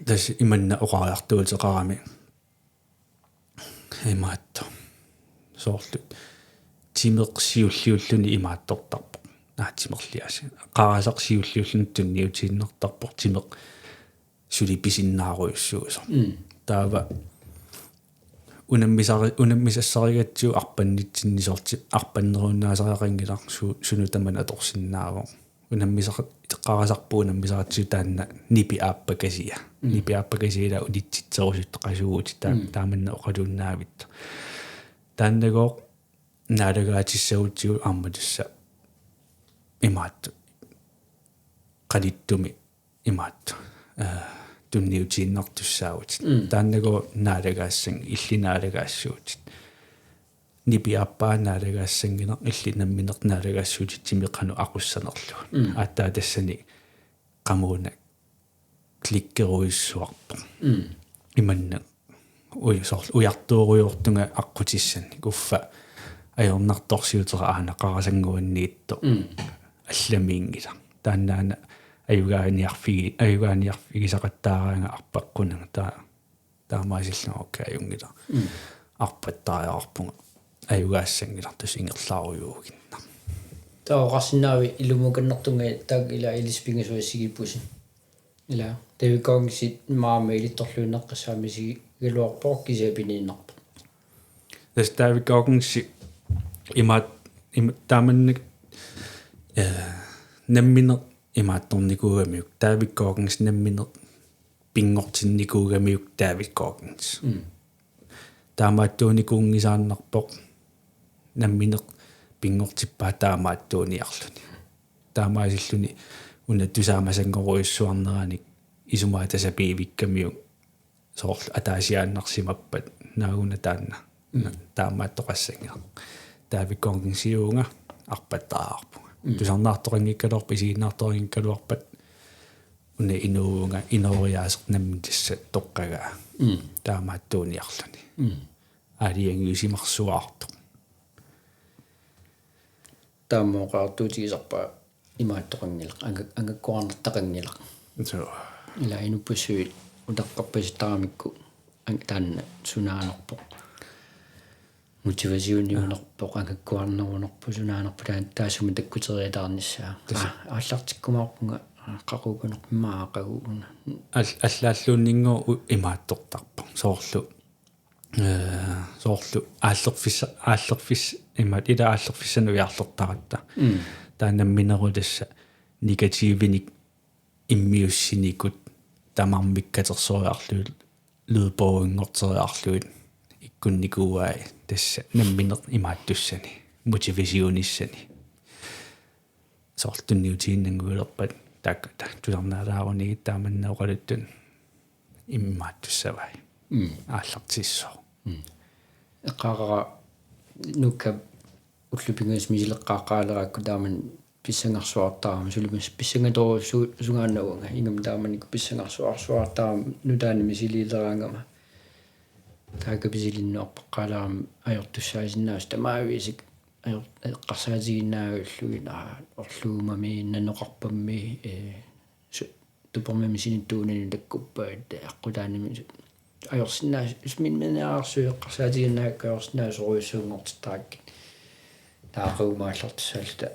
Tassa imanna oqariartuuteqarami imaattoq. Soorlu timeq siulliulluni imaattortarpoq. Naa, timerliasi. Qarasaq siulliulluni tunniutiinnartarpoq timeq suli pisinnaarujussuusoq. Mm. Taava unammisari-, unammisassarigatsigu arpannitsinni soorlu arpannerunnaasariaqanngilaq su-, sunut tamanut atorsinnaavoq. Unammisaqat-, qarasarput unammisaqatsigu taanna nipi aappakasia. Mm. Nipi aappakasia ila unitsitserusuttaqasuuvutit taa-, Mm. taamanna oqaluunnaavittoq. Taannagooq naalagaatissagutsigu aamma tassa imaattoq qanittumi imaattoq, eh, tunniutiinnartussaavutit. Mm. Taannagooq naalagaassanngilaq, illit naalagaassuutit. Nipi aappaa naalagaassanngilaq, illit nammineq naalagaassuutit timeq qanoq aqussanerlugu. Mm. Aatsaat tassani qamuuna klikkerujussuarpoq. Mm. Imanna uj-, soorlu ujartuerujoortunga aqqutissannik uffa ajornartorsiutera aana qarasannguanniittoq Mm. allamiinngilaq. Taannaana ajugaaniarfigi-, ajugaaniarfigisaqattaaraanga arpaqqunanga taa-, taamaasillunga okay ajunngilaq. Mm. Arpattariaqarpunga ajugaassanngilaq tassa ingerlarujuuginnaq. Taava oqarsinnaavit ilumukannertunga taakku ila ilissi pingasuussigippussi. Ila David Goggins-imit aamma ilittorluinnaqqissaaq misigigaluarpoq kisianni piniinnarpoq. Tassa David Goggins imaat, ima-, taamannak, eh, nammineq imaattornikuugamiuk, David Goggins nammineq pinngortinnikuugamiuk David Goggins. Mm. Taamaattuunikuunngisaannarpoq nammineq pinngortippaa taamaattuuniarluni. Taamaasilluni una tusaamasanngorujussuarneranik isumaga tasapiivikkamiuk soorlu ataasiaannarsimappat naaguna taanna Mm. taamaattoqassanngilaq. David Goggins-iuunga arpattariaqarpunga. Mm. Tusarnaartoqanngikkaluarpat, isiginnaartoqanngikkaluarpat una inuuvunga inooriaaseq nammineq tassa toqqagaa. Mm. Taamaattuuniarluni. Mm. Aalajangiusimarsuaartoq. Taama oqaatigisarpaa imaattoqanngilaq, anga-, angakkoornartaqanngilaq. Suu. Ila inuppassuit uteqqarpasittaramikku ang-, taanna sunaanerpoq. Motivationiunerpoq, angakkoornerunerpoq, sunaanerpoq taan-, taassuma takkuteriataarnissaa. Tassa. Aa, aallartikkumaarpunga, aa, qaqugunerpoq immaqa aqagu una. Al-, allaalluunniinngooq u-, imaattortarpoq. Soorlu eh, soorlu aallerfissa-, aallerfis-, imaat ila aallerfissanik ujarlertaratta. Mm. Taava nammineq tassa negativinik immiussinikut tamarmik katersoriarlugit, lydboginngorteriarlugit ikkunnikuuai tassa nammineq imaattussani, motivationissani. Soorlu tunniutiinnanngulerpat taakku ta-, tusarnaalaarunigit taamanna oqaluttut imaattussavai. Mm. Aallartissooq. Mm. Eqqaaqaara Nuka ullut pingasut misileqqaaqqaaleraakku taamani pissangarsuartarama, suli pis-, pissangatorujussuugaannaanga, ingammik taamanikkut pissangarsuarsuartarama nutaanik misiliileraangama. Taakku misiliinnarpaqqaalerama ajortussaasinnaasoq tamaviisa ajor-, eqqarsaatigiinnaagallugit, aa, orlugumami, nanoqarpammi, ee, su-, tupermami sinittuunani takkuppaat, ee, aqqutaanimi su-, ajorsinnaa-, suminngaanniit eqqarsaatigiinnaakka ajorsinnaasorujussuunngortittarakkit. Taava aqagu aallartussaalluta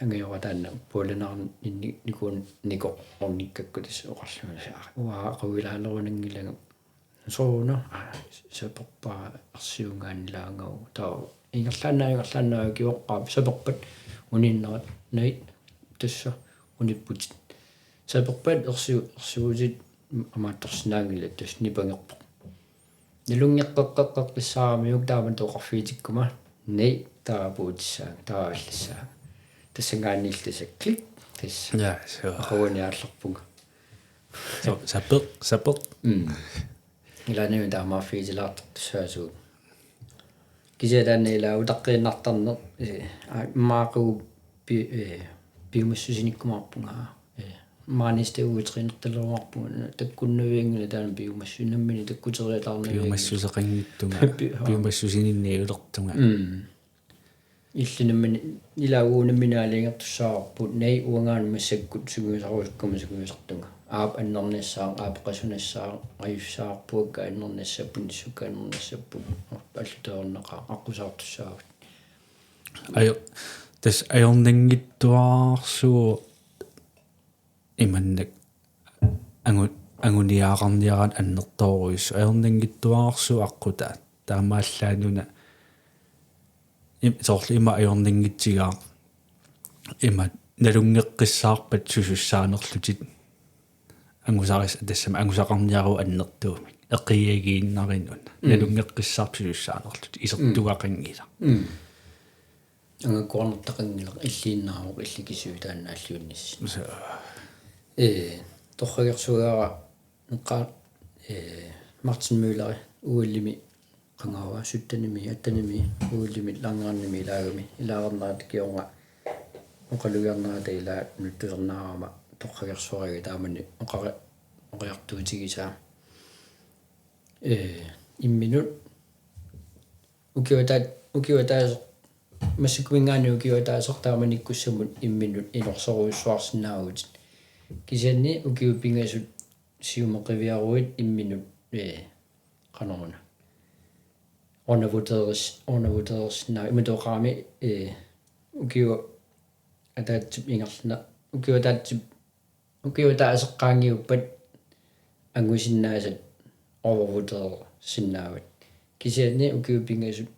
angajora taanna pualanarninni nikuun-, nikoq ornikkakku tassa oqarlunga: Uanga aqagu ilaalerunanngilanga. Sooruna, aa, saperpara, ersiunngaannilaangavunga. Taava ingerlaannaq, ingerlaannaq ukioq, aa, saperpat uninnerit, nej, tassa unipputit. Saperpat ersiu-, ersiutit amaattorsinnaanngillat, tassa nipangerpoq. Nalunngeqqeqqeqqissaaramiuk taamatut oqarfigitikkuma, nej, taava puutissaanga, taava aallassaanga. Tassanngaanniillu tassa klik, tassa. Ja, suu. Aqaguani aallarpunga. Suu, sapeq, sapeq. Mm. Ilaanni taamaaffigilaartartussaasugut. Kisianni taanna ilaa utaqqiinnartarneq, ee, aa, immaqa aqagu pi-, ee, piumassusinikkumaarpunga, ee, maanista uitriinertalerumaarpunga, takkunnavianngilaq taanna piumassu-, nammineq takkuteriataarnavianngilaq. Piumassuseqanngitsunga, pi-, aa. Piumassusininniulertunga. Mm. Illit nammineq, ilaa uagut nammineq aalajangertussaavarput, nej, uangaana massakkut sungiusarusukkama sungiusartunga. Aap annernissaaq, aap qasunassaaq, ajussaarpuakka annernissapput, nissukka annernissapput, allutereernaqaaq, aqqusaartussaavat. Ajo-, tassa ajornanngitsuararsuuvoq imannak angu-, anguniagaqarniaraanni annertoorujussuuvoq, ajornanngitsuararsuuvoq aqqutaa. Taamaallaat una im-, soorlu ima ajornanngitsigaaq, ima nalunngeqqissaarpat susussaanerlutit angusaris-, tassami angusaqarniaruit annertuumik. Eqiagiinnarinagu. Mm. Nalunngeqqissaarpat susussaanerlutit. Isertugaqanngilaq. Mm. Angakkuarnertaqanngilaq, illiinnaavoq illit kisiat taanna naalliunnissi. Suu. Ee, torragersugaara eqqa-, ee, Martin Møller, O L-imi qangaava, syttenimi, attenimi, O L-imi langrenimi ilaagami, ilaareernerata kingorna oqalugiarnerata ilaa nuttusernaarama torragersuariga taamani oqari-, oqariartuutigisaa. Ee, imminut ukiuataa-, ukiuataaseq, massakkuminngaanniit ukiuataaseq taamanikkussamut imminut inorserujussuarsinnaavutit. Kisianni ukiut pingasut siumut qiviaruit imminut, ee, qanoruna. Undervurderes-, undervurderersinnaa-, imatut oqarami, ee, ukioq ataatsip ingerlaner-, ukioq ataatsip Ukiup ataaseq qaangiuppat angusinnaasat overvurdereersinnaavat. Kisianni ukiut pingasut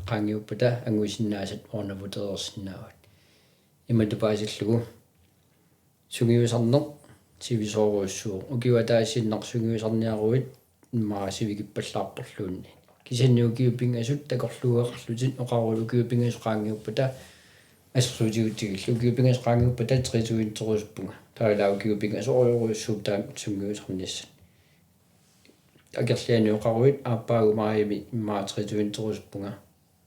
qaangiuppata angusinnaasat overvurdereersinnaavat. Imatut paasillugu sungiusarneq sivisoorujussuuvoq. Ukiup ataasiinnaq sungiusarniaruit immaqa sivikippallaarporluunniit. Kisianni ukiut pingasut takorluugaqarlutit oqaruit ukiut pingasut qaangiuppata assersuutigutsigillu. Ukiut pingasut qaangiuppata tre tusindterusuppunga. Taava ilaa ukiut pingasut orujorujussuupput taanna sungiusarnissat. Akerlianik oqaruit aappaagu maajimi immaqa tre tusindterusuppunga.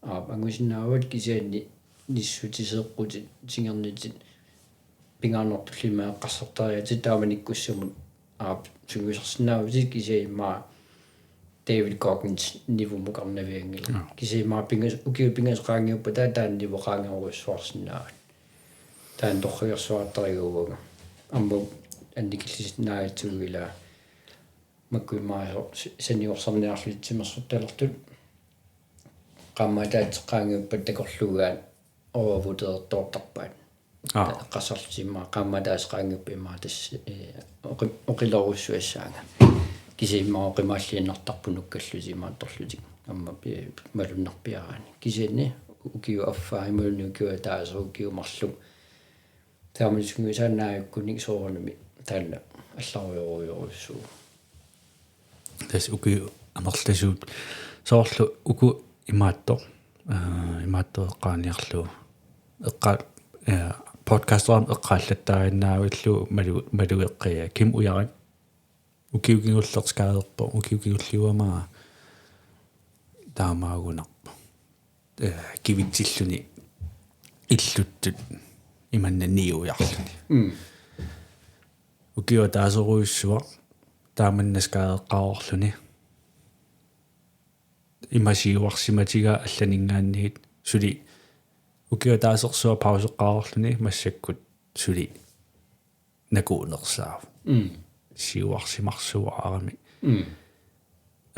Aap, angusinnaavat kisianni nissutiseeqqutit, singernitit, pingaarnertullu ima eqqarsartariaatit taamanikkussamut, aap, sungiusarsinnaavutit kisianni immaqa David Goggins nivuumukarnavianngilaq. Joo. Kisianni immaqa pingas-, ukiut pingasut qaangiuppata taanna nivoq qaangerujussuarsinnaavat. Taanna torragersuartariga uanga. Aamma annikillisinnaagatsigu ilaa makku immaqa so-, s-, sanigorsarniarlutik timersortalertut. Qaammat ataaseq qaangiuppat takorluugaat overvurderertoortarpaat. Aa. Eqqarsarlutik immaqa qaammat ataaseq qaangiuppat immaqa tassa, ee, oqi-, oqilorujussuassaanga. Kisianni immaqa oqimaalliinnartarput nukkallutik imaattorlutik. Aamma pi-, malunnarpiaraanni. Kisianni ukiup affaa imaluunniit ukiup ataaseq ukiut marluk. Taamani sungiusaannaajukkunik soorunami taanna allarujorujorujussuuvoq. Tassa ukiut amerlasuut. Soorlu uku imaattoq, aa, imaattoq eqqaaniarlugu. Eqqa-, aa, podcasterami eqqaallattaaginnaavillugu malu-, malugeqqia. Kim Ujarik. Ukioq kingulleq skaderpoq. Ukioq kingulliup aamma taamaagunarpoq. eh, kivitsilluni illuttut imanna niujarluni. Mm. Ukioq ataaserujussuaq taamanna skadeqqaarluni. Ima siuarsimatigaa allaninngaanniit suli ukioq ataasersuaq pauseqqaarluni massakkut suli nakuunersaavoq. Mm. Siuarsimarsuarami. Mm.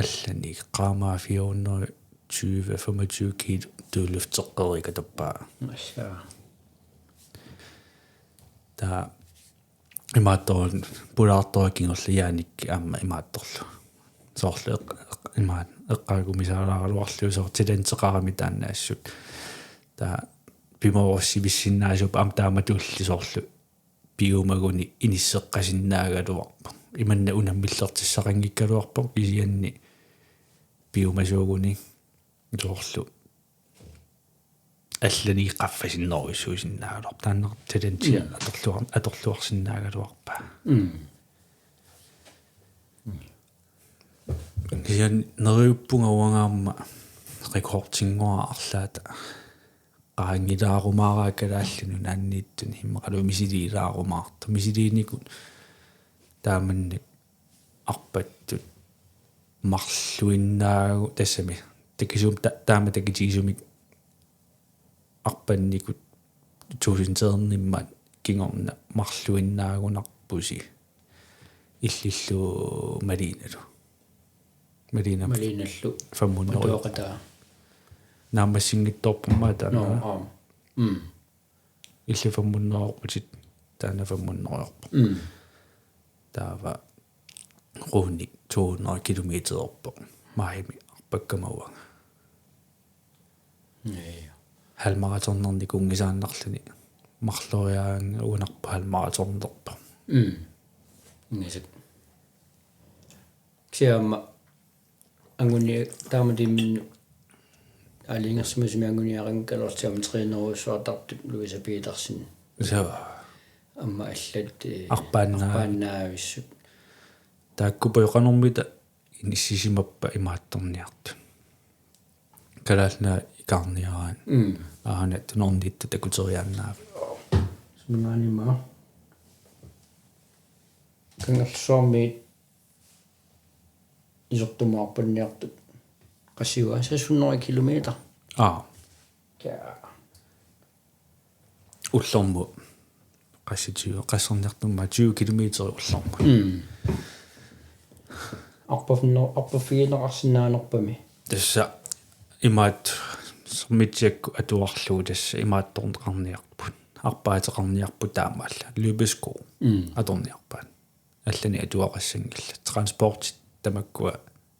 Allani qaammat fire hundrede tyve, femogtyve kilo dødløfteqqeriikatappaa. Massaa. Taava imaattoq pulaartoq kingorna Jaanik aamma imaattorlu. Soorlu eq-, eq-, imaat eqqaakumisaalaaraluarlugu soorlu talenteqarami taanna assut. Taava pimoorussivissinnaasup aamma taamatulli soorlu piumaguni inisseqqasinnaagaluarpoq. Imanna unammillertissaqanngikkaluarpoq kisianni piumasuuguni soorlu allani qaffasinnerujussuusinnaagaluarpoq. Taanna talentia Mm. atorluar-, atorluarsinnaagaluarpaa. Mm. Kisianni neriuppunga uanga aamma rekordinnguara arlaata qaangilaarumaaraa Kalaallit Nunaanniittuni immaqalu misiliilaarumaartoq. Misiliinikut taamannak arpattut marluinnaagu-, tassami takisum-, ta-, taama takitigisumik arpannikut tuusinteernimmat kingorna marluinnaagunarpusi illillu Malinalu. Malina Malinallu fem hundrede. Atuaqataa. Naammassinngitsoorpummi taanna. Nå, aam. Mm. Illit fem hundrede orputit, taanna fem hundrede orpoq. Mm. Taava Rune to hundrede kilometer orpoq. Maajimi arpakkama uanga. Ja, ja. Halvmaratonernikuunngisaannarluni marloriaannguarpoq halvmaratonnerpoq. Mm. Ingasat. Kisianni aamma anguni taamatimin aalajangersimasumi anguniaranngikkaluarlutik aamma trænerujussuartartut Louise Petersen. Sava. Aamma allat, eh, Arpaannaa-, arpaannaavissut. Taakku pajoqanermita inissisimappat imaattorniartut. Kalaallit Nunaat ikaarniaraanni. Mm. Aana tunornitta takuteriaannaavat. Suminngaanniimma. Kangerlussuarmiit isertumut arpanniartut. Qassiua, seks hundrede kilometer. Aa. Ja. Ullormut. Qassit tyve, qassinniartumik tyve kilometer ullormut. Mm. Arpafinner-, arpaffigineqarsinnaanerpami. Tassa imaat Sermitsiakkut atuarlugu tassa imaattorneqarniarput. Arpaateqarniarput taamaallaat. Løbesko. Mm. Atorniarpaat. Allanik atuaqassanngillat. Transportit tamakkua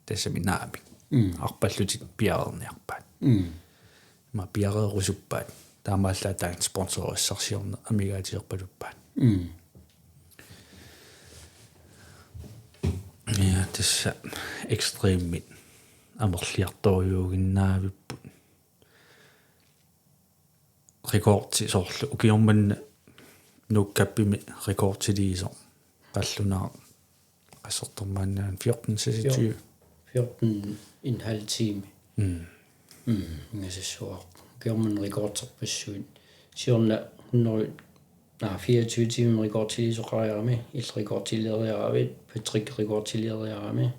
tassami naamik. Mm. Arpallutik piareerniarpaat. Mm. Aamma piareerusuppaat. Taamaallaat taanna sponsorissarsiorneq amigaatigerpaluppaat. Mm. Ja, tassa ekstremit amerliartorujuuginnaavipput. Rekordi soorlu ukioq manna Nuuk Cupimi rekordiliisoq qallunaaq qassertormaannaanngilaq fjorten seksogtyve. Fjorten en halv time. Mm. Mm, ingasassuaq. Ukioq manna rekorderpassuit. Siorna hundrede, nej, fireogtyve timer rekordiliisoqariarami, illit rekordiliiaravit, Patrick rekordiliiarami.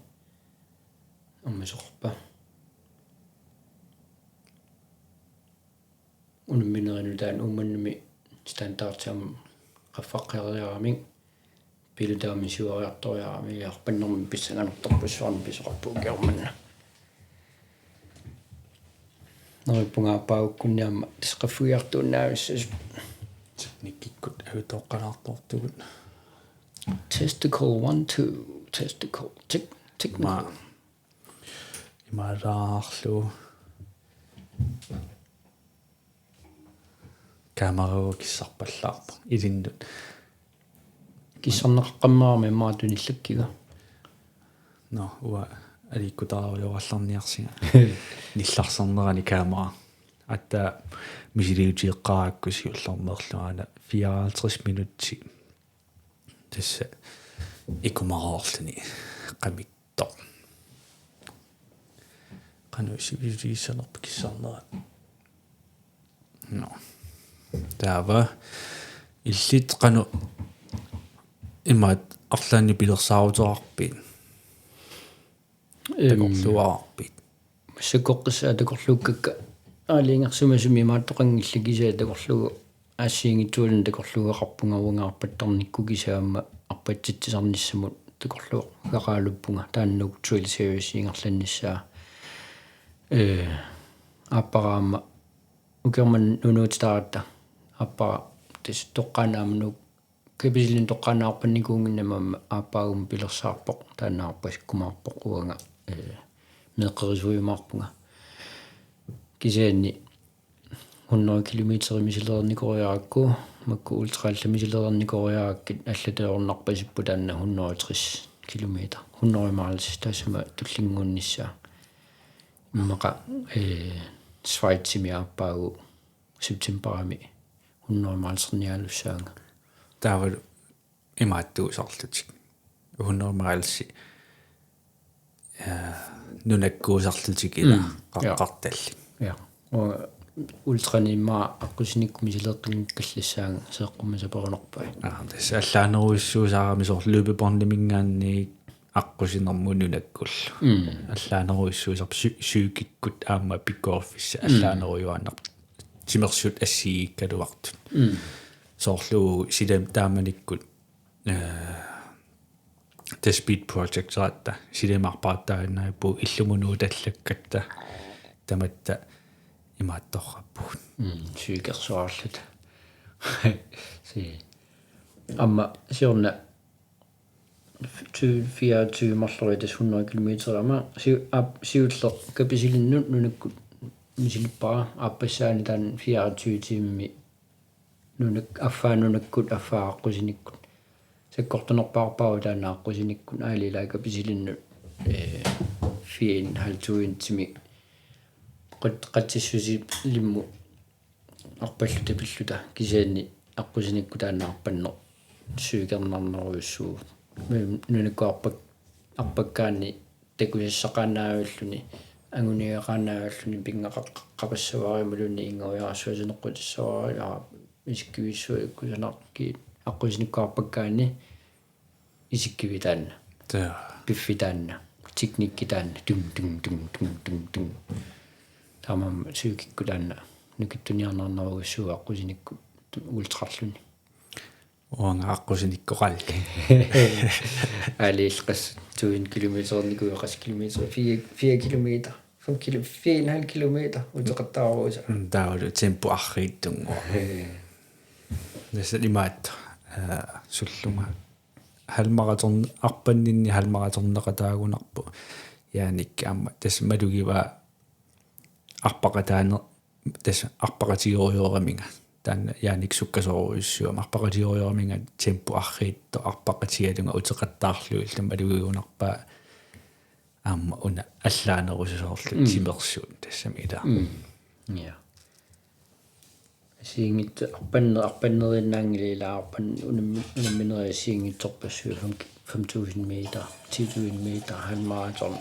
Aamma soorpa. Unamminerit nutaat Uummannami standardit aamma qaffaqqiariaramik, pilutaamik siuariartoriarami, arpannermik pissanganartorpassuarnik pisoqarpoq ukioq manna. Neriuppunga aappaagukkunni aamma tassa qaffagiartuinnaavissasut. Teknikkikkut avitoqqalaartortugut. Testicle one, two, testicle, tick, tick. Maa. Imaalaarlugu. Kamerauga kissarpallaarpoq ilinnut. Kissarneqaqqammerami immaqa tunillakkiga. Nå, uanga aliikkutaarujoorallarniarsinga. Nillarsernerani kamera. Aatsaat misiliutigeqqaarakku siullermeerlugu aana fireoghalvtreds minutsi. Tassa ikumaroorluni qamittoq. Qanoq sivisutigissanerpa kissarnera. No. Taava illit qanoq imaat arlaannik pilersaaruteqarpit? Em. Takorluuarpit? Massakkut oqqissaat takorluukkakka aalajangersimasumik imaattoqanngillat, kisianni takorluukkakka assigiinngitsualuunniit takorluugaqarpunga uanga arpattarnikkut, kisianni aamma arpatsitsisarnissamut takorluugaqaraluppunga, taanna uku Trail Series ingerlannissaa. Ee, aappara aamma ukiormanna nunuutitaratta aappara tassa toqqaannaq aamma Nuuk Kapisilinnut toqqaannaq arpannikuunnginnama aamma aappaagu pilersaarpoq, taanna arpassikkumaarpoq uanga, ee, meeqqerisuujumaarpunga. Kisianni hundrede kilometer misilereernikooriarakku, makku ultra allat misilereernikooriarakkit allatut ajornarpasipput taanna hundrede tres kilometer, hundrede miles, taassuma tullinnguunnissaa. Immaqa, ee, Schweizimi aappaagu septembarimi hundrede milesernialussaanga. Taavalu imaattuusarlutik. Hundrede miles, ee, nunakkuusarlutik ilaa. Mm, ja. Qaqqartallit. Ja. Og ultranik immaqa aqqusinikkut misileeqqinngikkallassaanga seeqqummat saperunarpai. Aa, tassa allaanerujussuusarami soorlu løbebåndiminngaanniit aqqusinermut nunakkullu. Mm. Allaanerujussuusarpoq psy-, psykikkut aamma pikkoriffiss-, mm, allaanerujuaannarpoq. Timersut assigiikkaluartut. Mm. Soorlu silam taamanikkut, ee, The Speed Project-eratta, silamik arpaattaajunnaarpugut, illumut nuutallakkatta tamatta imaattorrappugut. Mm, psykersuarluta. Si-, aamma siorna tyve fireogtyve marloriarluta hundrede kilometer aamma siu-, aap-, siulleq Kapisilinnut nunakkut misilippara, aappassaani taanna fireogtyve tiimimi nunak-, affaa nunakkut, affaa aqqusinikkut. Sakkortunerpaarpaavoq taanna aqqusinikkut, aali ilaa Kapisilinnut, ee, fire en halv, to en time qat-, qatsissusilimmut arpalluta pilluta, kisianni aqqusinikkut taanna arpanneq psykernarnerujussuuvoq. Nunakkut arpak-, arpakkaanni takusassaqaannavilluni, anguniagaqaannavilluni, pinngaqaqqapassavara imaluunniit innguiarsuasaneqqutassavara, aa, isikkivissuaq ikkusanarki, aqqusinikkut arpakkaanni isikkivik taanna. Taa. Piffik taanna. Teknikki taanna. Tung, tung, tung, tung, tung, tung. Taamaammat psykikkut taanna nukittuniarnarnerujussuuvoq aqqusinikkut ultrarluni. Uanga aqqusinikkoqarlunga. Aali illit qassit, tusind kilometer, nikuiqas kilometer, fire, fire kilometer, fem kilo-, fire en halv kilometer, uteqattaarujussuaq. Mm, taavalu tempo arriitsunnguaq. Ee. Tassa imaattoq, ee, sullunga. Halvmaraton-, arpanninni halvmaratonneqataagunarpoq. Jaanik aamma tassa malugivaa arpaqataane-, tassa arpaqatigerujooraminga. Taanna Jaanik sukkasoorujussuugami. Arpaqatigerujooraminga tempo arriittoq arpaqatigalunga uteqattaarlugillu malugigunarpaa aamma una allaanerusoq soorlu, mm, timersuut tassami ilaa. Mm. Ja. Assigiinngitsoq arpanne-, arpanneriinnaanngilaq ilaa arpan-, unammi-, unamminerit assigiinngitsorpassuit fem-, fem tusind meter, ti tusind meter, halvmaraton.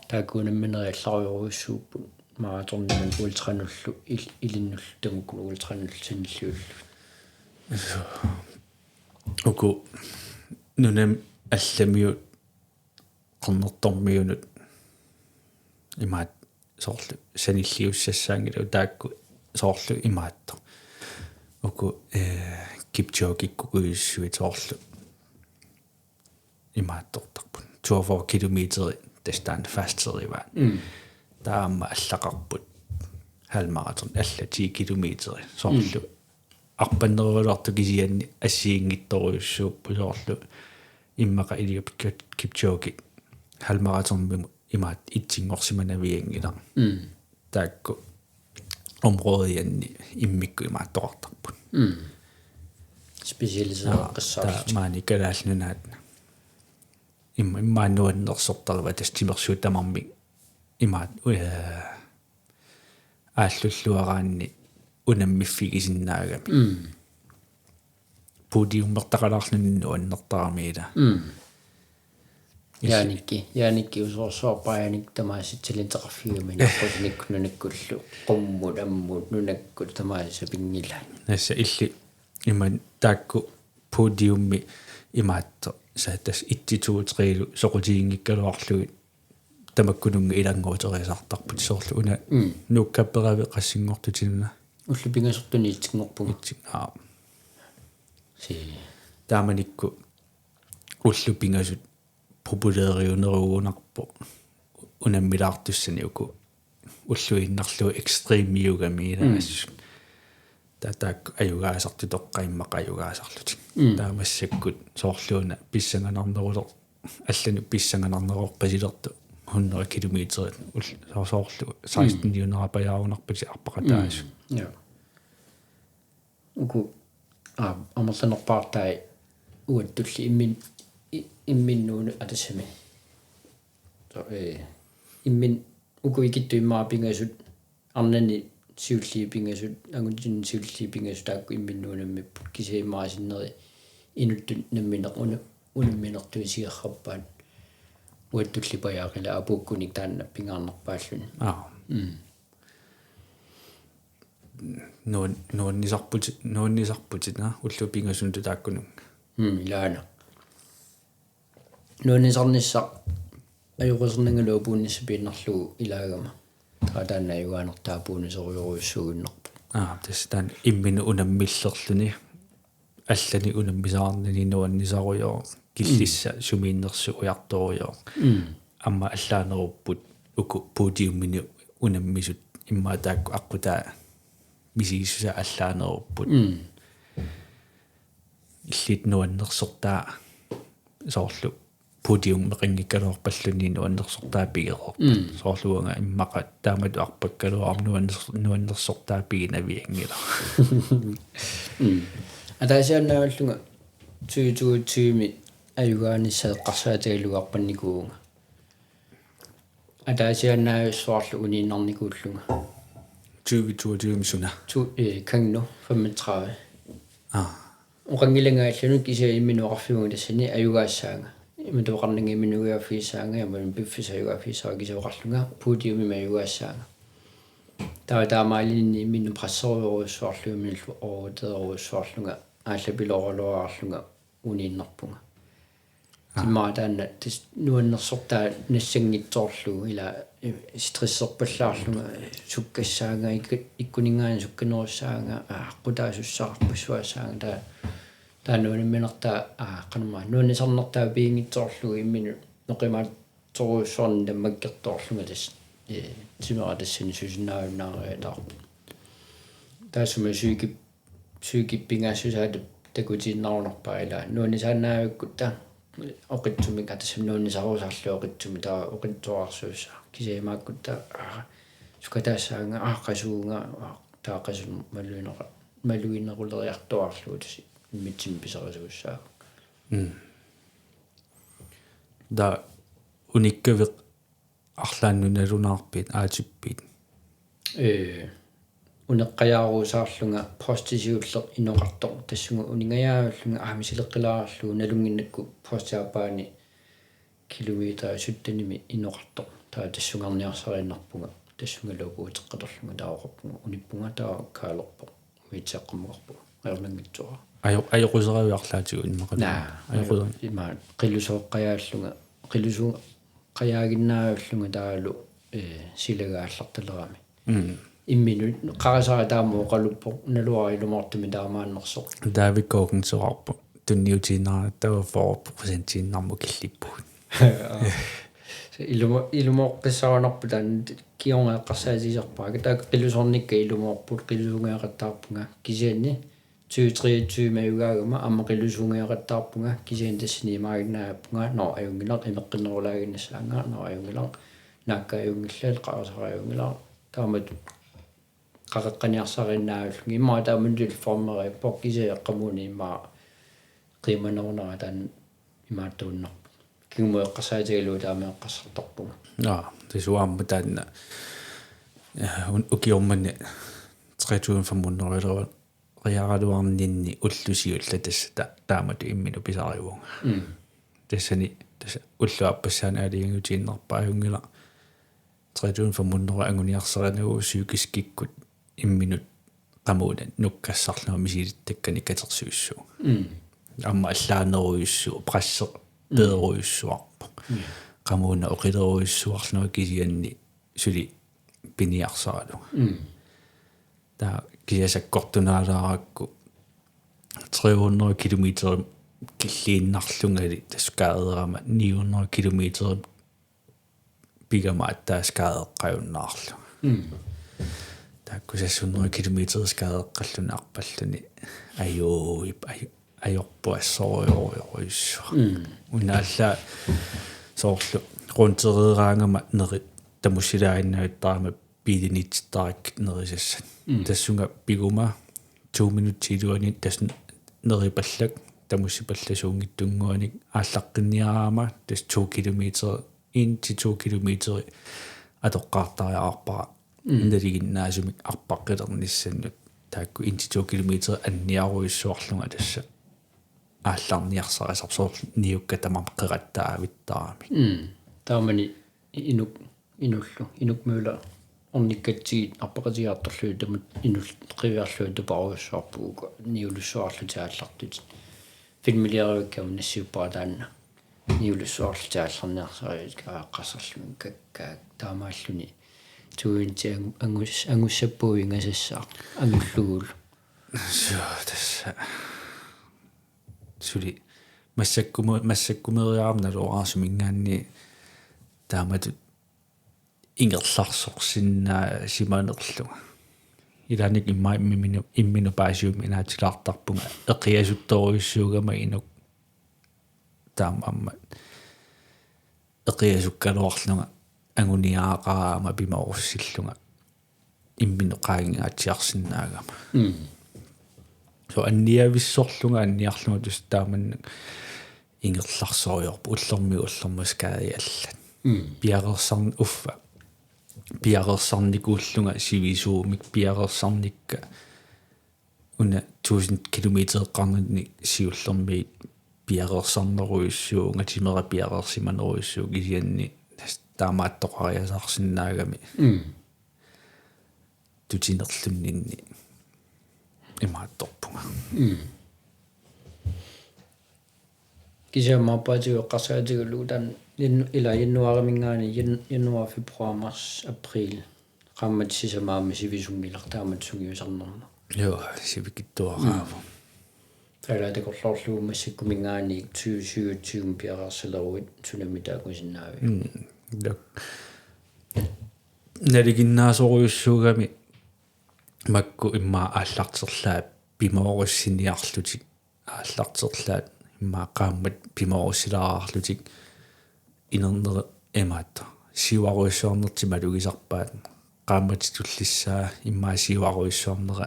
Taakku unamminerit allarujorujussuupput maratonimut ultranullu il-, ilinnullu tamakku ultranullu sanilliullutik. Uku nunami allamiut qernertormiunut imaat soorlu sanilliussassaanngilagut taakku soorlu imaattoq. Uku, ee, Kipchogekkukujussuit soorlu imaattortarput. Toogfyrre kilometer tassa taanna fasterivaat. Mm. Taava aamma allaqarput halvmaraton alla ti kilometer soorlu. Mm. Arpannerugaluartoq kisianni assigiinngitsorujussuupput soorlu immaqa Eliud Kip-, Kipchoge halvmaratonimut imaat itsinngorsimanavianngilaq. Mm. Taakku områdianni immikkut imaattoqartarput. Mm. Specialisereqqissaarlutik. Aa, taava maani Kalaallit Nunaat. Imma-, immaqa nuannersortarpaa tassa timersuut tamarmik imaat, ee, aallulluaraanni unammiffigisinnaagami. Mm. Podiummertaqalaarluni nuannertarami ilaa. Mm. Jaanikki, Jaanikki usoorsuarpaajanik tamaasa talenteqarfigiuminarput nunakkullu, qummut ammut nunakkut tamaasa sapinngilaat. Tassa illit imannak taakku podiummi imaattoq, tassa tassa et, to, tre-lu soqutiginngikkaluarlugit tamakkununnga ilannguuteriasaartarput soorlu una Mm. Nuukkapperavi qassinngortutut una. Ullut pingasut tunniussinngorpunga. Itsi-, aa. Si. Taamanikkut ullut pingasut populæriunerugunarpoq unammilaartussanik uku ulluinnarlugu extreme yogami Mm. ilaasut. Taava taakku ajugaasartut toqqaannaq immaqa ajugaasarlutik. Mm. Taava massakkut soorlu una pissanganarneruler-, allanut pissanganarneroqqisilertoq hundrede kilometer ul-, so-, soorlu seksten hundrede pajaarunarput arpaqataasut. Mm. Ja. Uku, aa, amerlanerpaartai uattulli immin-, i-, imminnut una-, aa, tassami. So, ee, immin-, uku ikittut immaqa pingasut, arnani siulliit pingasut, angutini siulliit pingasut taakku imminnut unammipput, kisianni immaqa sinneri inuttut nammineq una-, unamminertut isigarrappaat. Uattulli pajaaq ila apuukkunik taanna pingaarnerpaalluni. Aa. Mm. Nuan-, nuannisarputit, nuannisarputit, naa, ullut pingasunut taakkununnga. Mm, ilaana. Nuannisarnissaq ajoquserninngalu apuunnissaq piinnarlugu ilaagama. Taava taanna ajugaanertaa apuunnisorujorujussuuginnarpoq. Aa, tassa taanna imminut unammillerluni. Allanik unammisaqarnini nuannisarujoor, killissat Mm. sumiinnersut ujartorujooq. Mm. Aamma allaanerupput uku podiumini unammisut immaqa taakku aqqutaa misigissusaa allaanerupput. Mm. Illit nuannersortaa soorlu podiummeqanngikkaluarpalluunniit nuannersortaa pigereerpat. Mm. Soorlu uanga immaqa taamatut arpakkaluarama nuanner-, nuannersortaa piginavianngilaq. Mm. Ataasiaannavillunga tyve tyve-mi ajugaanissaq eqqarsaatigalugu arpannikuuvunga. Ataasiaannavissarlu uniinnarnikuullunga. Tyve toogtyve-mi suna? Tu-, eh, Kangno femogtredive. Aa. Oqanngilanga allanut kisianni imminut oqarfigaanga tassani ajugaassaanga. Imatutaqarnanga imminut ajugaaffigissaanga, imaluunniit piffissaq ajugaaffigissaanga kisianni oqarlunga podiumimi ajugaassaanga. Taava taamaalilluni imminut presserujorujussuarlunga, imminullu oorutigerujussuarlunga, aallapilooraluarlunga uniinnarpunga. Aa. Immaqa taanna tassa nuannersortaa nassanngitsoorlugu ila, eh, stresserpallaarlunga, eh, sukkassaanga, ikku-, ikkuninngaanniit sukkanerussaanga, aa, aqqutaasussaarpassuassaanga, taa-, taanna unamminertaa, aa, qanormaa, nuannisarnertaa piginngitsoorlugu imminut noqimaatsorujussuarnik nammakkertoorlunga tassa, eh, timera tassani susinnaajunnaariataarpoq. Taassuma psyki-, psykikkut pingaassusaa takutiinnarunarpaa ila nuannisaannavikkutta oqitsumik, aa, tassami nuannisarusaarlunga oqitsumik, taava oqitsuararsuussaaq. Kisianni imaakkutta, aa, sukataassaanga, aa, qasuunga, aa, taava qasunut malugineqa-, malugineruleriartuaarlugu tassa immitsinnut pisarisuussaaq. Mm. Taava unikkaveq arlaannut nalunaarpit, aatippiit? Ee, uneqqajaarusaarlunga posti siulleq inoqartoq, tassunga uningajaavillunga aamma sileqqilaarlugu nalunnginnakku posti aappaani kilometer syttenimi inoqartoq. Taava tassungarniarsariinnarpunga, tassungalu apuuteqqalerlunga taava oqarpunga, unippunga taava kaalerpoq. Umiatsiaqqammukarpunga. Ajornanngitsuara. Ajo-, ajoquseravit arlaatigut immaqa? Naa, ajoqu-, ima qilusooqqajaallunga, qilusooqqajaaginnaavillunga taavalu, eh, silagaa aallartalerami. Mm. Imminut qarasara taama oqaluppoq, naluara ilumoortumik taamaannersoq. David Goggins oqarpoq: Tunniutiinnarnagit taava fyrre procentiinnarmut killippugut. Se ilumo-, ilumooqqissarunarpoq taanna kingorna eqqarsaatigisarpara. Taakku qilusoornikka ilumoorput, qilusuungeeqattaarpunga. Kisianni tyve treogtyve-mi ajugaagama aamma qilusuungeeqattaarpunga. Kisianni tassani imaaginnaapput: Nå, ajunngilaq, imeqqinnerulaaginnassaanga. Nå, ajunngilaq, naakka ajunngillat, qarasara ajunngilaq. Taamatut qaqeqqaniarsariinnaavillunga. Immaqa taamatut formeriippoq, kisianni eqqamuuni immaqa qiimanerunera taanna imaattuunnarpoq. Kingumut eqqarsaatigalugu taama eqqarsartarpunga. Aa, tassa uanga aamma taanna, eh, un-, ukioq manna tre tusind fem hundrede-riaraluarninni ullut siulliit tassa ta-, taamatut imminut pisarivunga. Mm. Tassani, ulluappassaani aalajangiutiinnarpara, ajunngilaq tre tusind fem hundrede anguniarsarinagu psykiskikkut imminut qamuuna nukkassarlunga misilittakkanik katersuissuugut. Mm. Aamma allaanerujussuuvoq, presseq Mm. peerujussuarpoq. Mm. Qamuuna oqilerujussuarlunga kisianni suli piniarsaralunga. Mm. Taava kisianni sakkortunaalaarakku tre hundrede kilometer killiinnarlungali tassa skaderama ni hundrede kilometer pigama aatsaat skadeqqajunnaarlunga. Mm. Taakku seks hundrede kilometer skadeqqalluni arpalluni ajuup, aju-, ajorput assorujorujorujussuaq. Mm. Una allaat soorlu rundereeraangama neri-, tamussilaajunnaavittarama biilinittarput nerisassat. Mm. Tassunga piguma to minutsit iluanni tassa neripallak tamussipallasuunngitsunnguanik aallaqqinniarama tassa to kilometer, en til to kilometer atoqqaartariaqarpara. Mm. Nalinginnaasumik arpaqqilernissannut taakku en til to kilometer anniarujussuarlunga tassa aallarniarsarisarpoq, soorlu niukka tamarmi qerattaavittaramik. Mm. Taamani inuk, inullu, Inuk Møller ornikkatsigit arpaqatigiartorlugit tamatta inullu qiviarlugit tuparujussuarput uku niulussuarlutik aallartutit. Filmiliarukkama nassiuppara taanna. Niulussuarlutik aallarniarsarigakkit aaqqassarluni kakkaak taamaalluni. Tuinti angus-, angussappugut ingasassaaq angullugulu. Suu, tassa. Suli massakkumu-, massakkumeriarama naluara suminngaanniit taamatut ingerlarsorsinnaasimanerlunga. Ilaanni immaqa imminut, imminut paasivimmi inaatsilaartarpunga eqiasuttorujussuugama inuk taamaammat eqiasukkaluarlunga anguniagaqaraangama pimoorussillunga imminut qaangingaatsiarsinnaagama. Mm. Soorlu anniavissorlunga anniarlunga tassa taamannak ingerlarsoriarpoq ullormiit ullormut skadi allat. Mm. Piareersarn-, uffa. Piareersarnikuullunga sivisuumik piareersarnikka una tusind kilometereqqarnini siullermik piareersarnerujussuuvunga, timera piareersimanerujussuuvoq kisianni tassa taamaattoqariasaarsinnaagami. Mm. Tutinerlunninni imaattorpunga. Mm. Kisianni aamma aappaatigut eqqarsaatigalugu taanna jan-, ila januaariminngaanniit jan-, januar, februar, marts, april. Qaammatit sisamat aamma sivisunngilarput taamatut sungiusarnermut. Joo, sivikitsuaraavoq. Mm. Taava takorloorlugu massakkuminngaanniit tyve syvogtyve piareersaleruit sunami taakkusinnaaviuk? Mm. Joo. Nalinginnaasorujussuugami makku immaqa aallarterlaat pimoorussiniarlutik, aallarterlaat immaqa qaammat pimoorussilaarlutik inerneri imaattoq siuarujussuarnertik malugisarpaat, qaammatip tullissaa immaqa siuarujussuarnera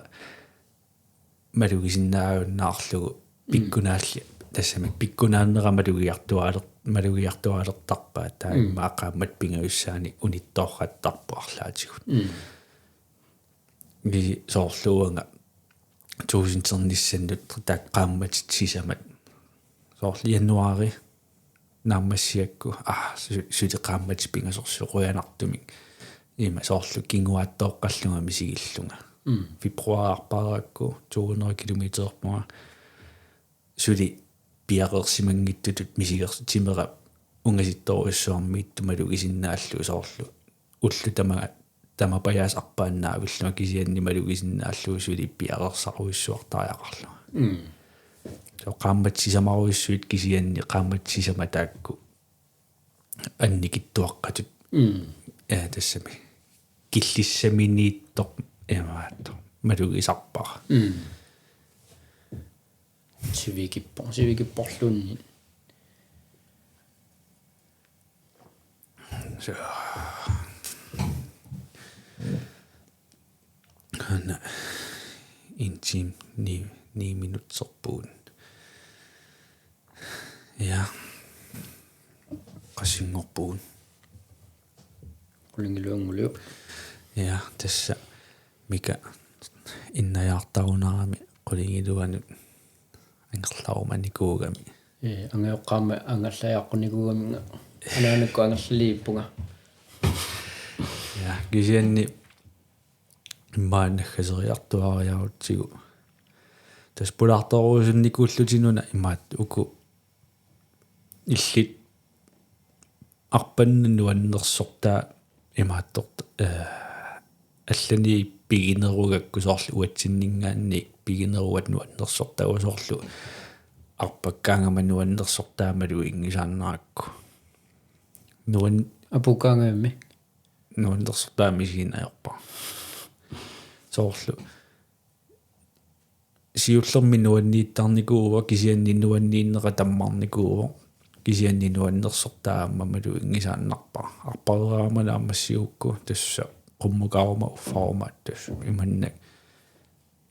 malugisinnaajunnaarlugu. Mm. Pikkunaalli-, tassami pikkunaannera malugiartuaaler-, malugiartuaalertarpaat, taava Mm. immaqa qaammat pingajussaanik unittoorrattarpoq arlaatigut. Mm. Ii soorlu uanga tuusinternissannut taakku qaammatit sisamat. Soorlu januaari naammassigakkit, aa, su-, suli qaammatit pingasorsuuvoq qujanartumik. Ima soorlu kinguaattooqqallunga misigillunga. Mm. Februaarparakku to hundrede kilometererpunga suli piareersimanngitsutut misigers-, timera ungasittorujussuarmiittut malugisinnaallugu soorlu ullut tama-, tamapajaasut arpaannaavillunga kisianni malugisinnaallugu suli piareersarujussuartariaqarlunga. Mm. Soorlu qaammatit sisamarujussuit kisianni qaammatit sisamat taakku annikitsuaqqatut. Mm. Ee, tassami. Killissaminiittoq imaattoq malugisarpara. Mm. Sivikippo-, sivikipporluunniit. Så. Aana en time, ni, ni minutserpugut. Ja. Qasinngorpugut. Qulingiluannguliup. Ja, tassa Mika innajaartarunarami qulingiluanut angerlarumanikuugami. Ee, angajoqqaama angallajaqqunikuugaminga anaanakkut angerlaliippunga. Ja, kisianni immaqa naggaseriartuaariarutsigu. Tassa pulaartorusunnikuullutinuna imaattoq uku illit arpanneq nuannersortaa imaattoq, eh, allani piginerugakku soorlu uatsinninngaanniit pigineruat nuannersortaa soorlu arpakkaangama nuannersortaa maluginngisaannarakku. Nuan- Apukkaangamimmi? Nuannersortaa misigineq ajorpara. Soorlu siullermik nuanniittarnikuuvoq kisianni nuanniinnera tammarnikuuvoq kisianni nuannersortaa aamma maluginngisaannarpara. Arpareeraangama naammassigukku tassa qummukaaruma uffaruma tassa imannak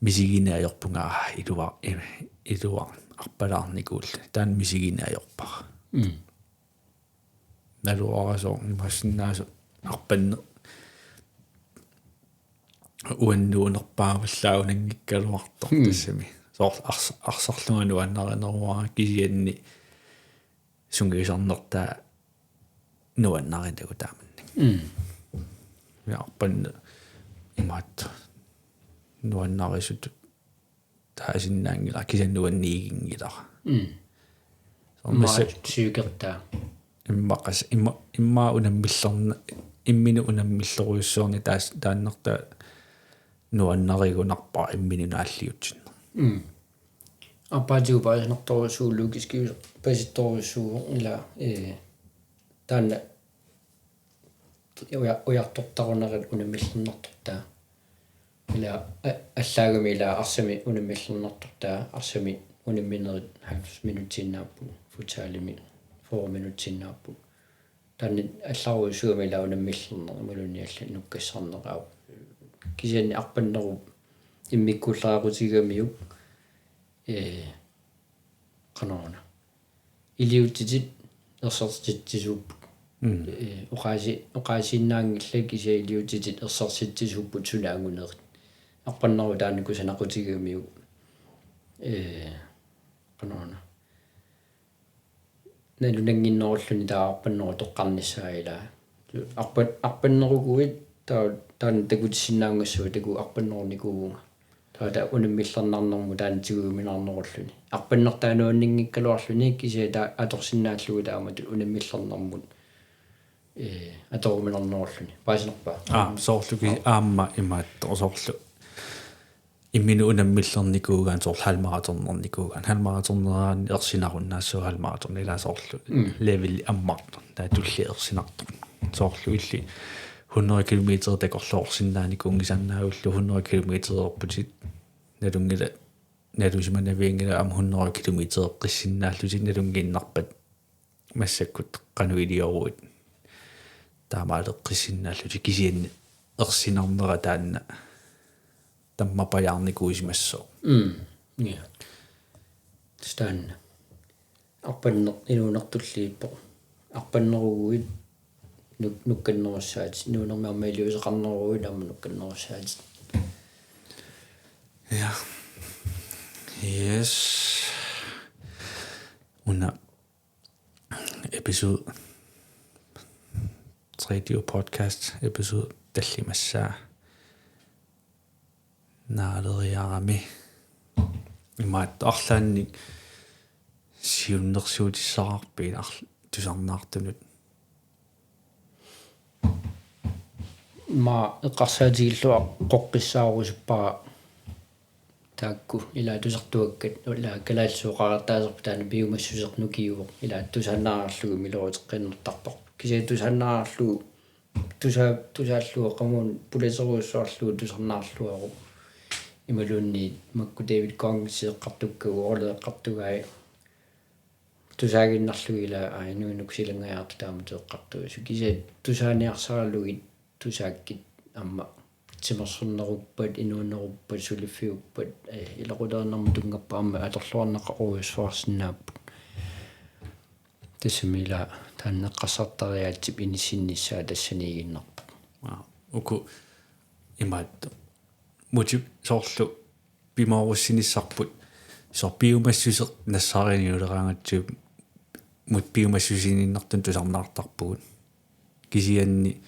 misigineq ajorpunga aa ilua-, i-, iluarpoq arpalaarnikuulluni. Taanna misigineq ajorpara. Mm. Naluara soorlu imaassinnaavoq arpanneq uannuunerpaavallaanngikkaluartoq. Hmm. Tassami. Soorlu ars-, arsarlunga nuannarineruara kisianni sungiusarnertaa nuannarinagu taamannak. Hmm. Ja arpanneq imaattoq nuannarisutut taasinnaanngilara kisianni nuanniiginngilara. Mm. Soorlu immaqa massa- psykertaa. Immaqa s-, imma-, immaqa unammillerna-, imminut unammillerujussuarnik taas-, taannartaa nuannarigunarpara imminut naalliutsinneq. Mm. Arpaatigut paasinartorujussuuvoq logiskiusoq pasittorujussuuvoq ila, ee, taanna uja-, ujartortarunerat unammillernartortaa. Ila a-, allaagami ila arsami unammillernartortaa, arsami unamminerit halvfems minutsiinnaapput, futsalimi fyrre minutsiinnaapput. Taanna allarujussuugami ila unammillerneq, imaluunniit allat nukkassarneq aap. Kisianni arpannerup immikkuullariaqutigigamiuk, ee, qanoruna. Iliuutsitit ersersitsisuupput. Mm. Ee, oqaasi-, oqaasiinnaanngillat kisianni iliuutsitit ersersitsisuupput suna angunerit. Arpannerup taanna kusanaqqutigigamiuk. Ee, qanoruna. Nalunannginnerulluni taava arpannerup toqqarnissaa ilaa. Arpa-, arpanneruguit taava taanna takutissinnaanngassavat takuuk arpannerunikuuvunga. Taava taava unammillernarnermut taanna tigujuminaarnerulluni. Arpannertaa nuanninngikkaluarluni kisianni taava atorsinnaallugu taamatut unammillernermut, ee, atoruminarnerulluni. Paasinarpa? Aa, soorlu ki-, aamma imaattoq soorlu. Imminut unammillernikuugaanni soorlu halvmaratonernikuugaanni. Halvmaratoneraanni ersinarunnaassaaq halvmaraton ilaa soorlu. Mm. Level ammartoq. Taava tulliani ersinartoq. Soorlu illit hundrede kilometer takorloorsinnaanikuunngisaannarlugu hundrede kilometererputit. Nalunngilaq, nalusimanavianngilaq aamma hundrede kilometereqqissinnaallutit nalunngiinnarpat massakkut qanoq ilioruit taamaaleqqissinnaallutit kisianni ersinarnera taanna tammapajaarnikuusimassooq. Mm. Ja. Tassa taanna. Arpanneq inuuneq tulliippoq. Arpanneruguit nuk-, nukkannerussaatit. Inuunermi aamma iliuuseqarneruguit aamma nukkannerussaatit. Ja. Yes. Una episode tre D podcast episode tallimassaa. Naaleriarami. Imaattoq arlaannik siunnersuutissaqarpit arl-, tusarnaartunut? Immaqa eqqarsaatigilluarpoq qoqqissaarusuppara taakku ilaa tusartuakkat ilaa kalaallisut oqariartaasarput taanna piumassuseq nukiuvoq ilaa tusaannaarlugu iluaquteqqinnertarpoq. Kisianni tusaannaarlugu tusa-, tusaallugu qamuuna pulaserujussuarlugu tusarnaarluaruk. Imaluunniit makku David Goggins eqqartukkagut, Orla eqqartugai. Tusaaginnarlugit ilaa, aa, inuinuk silanngajaartut taamatut eqqartuisut. Kisianni tusaaniarsaralugit tusaakkit aamma timersorneruppat, inuuneruppat, suliffiuppat, ee, ilaqutariinnermut tunngappat aamma atorluarneqarujussuarsinnaapput. Tassami ilaa taanna eqqarsartariaatsip inissinnissaa tassaniiginnarpoq. Aa, uku imaattoq. Motiv-, soorlu pimoorussinissarput soorlu piumassuseq nassaarineq uleraangatsu mut piumassusiniinnartunik tusarnaartarpugut. Kisianni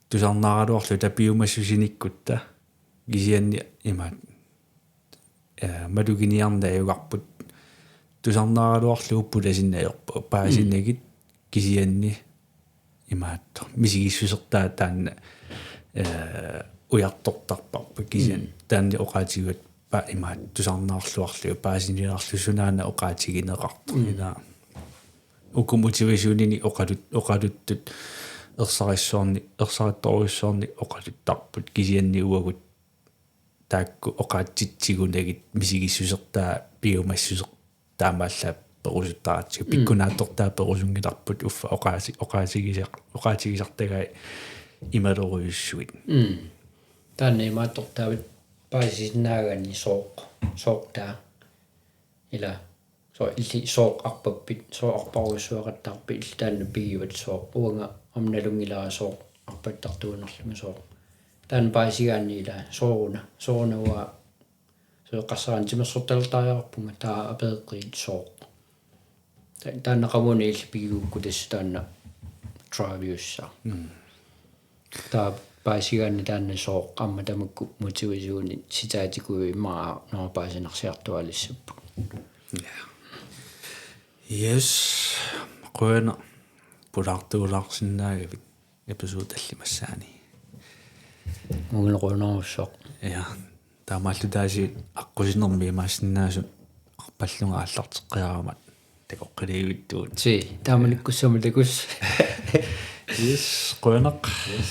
tusarnaaraluarluta piumassusinikkutta kisianni imaat, eh, maluginiarneq ajugarput tusarnaaraluarlugu pulasinneq ajorput paasinagit kisianni imaattoq misigissusertaa taanna, eh, ujartortarparput kisianni taanna oqaatigivat pa-, imaattoq tusarnaarluarlugu paasinilaarlugu sunaana oqaatigineqartoq. Ila uku motivationini oqalut-, oqaluttut ersarissuarni, ersarittorujussuarni oqaluttarput kisianni uagut taakku oqaatsitsigunagit misigissusertaa piumassuseq taamaallaat perusuttaratsigu. Pikkunaatsortaa perusunngilarput uffa oqaasi-, oqaasigisar-, oqaatigisartagai imalerujussuit. Taanna imaattortaavit paasisinnaagaanni sooq, soortaa. Ila, sooq illit sooq arpappit, sooq arparujussuaqattaarpit, illit taanna pigivat sooq. Uanga aamma nalunngilara sooq arpattartuunerlunga sooq. Taanna paasigaanni ila sooruna, sooruna uanga sooq eqqarsaraanni timersortalertariaqarpunga taava apereqqiit sooq. Ta-, taanna qamuuna illit pigigukku tassa taanna driviussaaq. Taava paasigaanni taanna sooq aamma tamakku motivationit sitaatikuuit immaqa noora paasinarsiartuaalissapput. Yes. Qujanaq pulaartuulaarsinnaagavit episode tallimassaani. Uunga qujanarsuaq. Ja. Taamaallu taasi aqqusinermi imaassinnaasut arpallunga aallarteqqiarama takoqqiliivittugut. Si, taamanikkussamut takuss. Yes, qujanaq. Yes.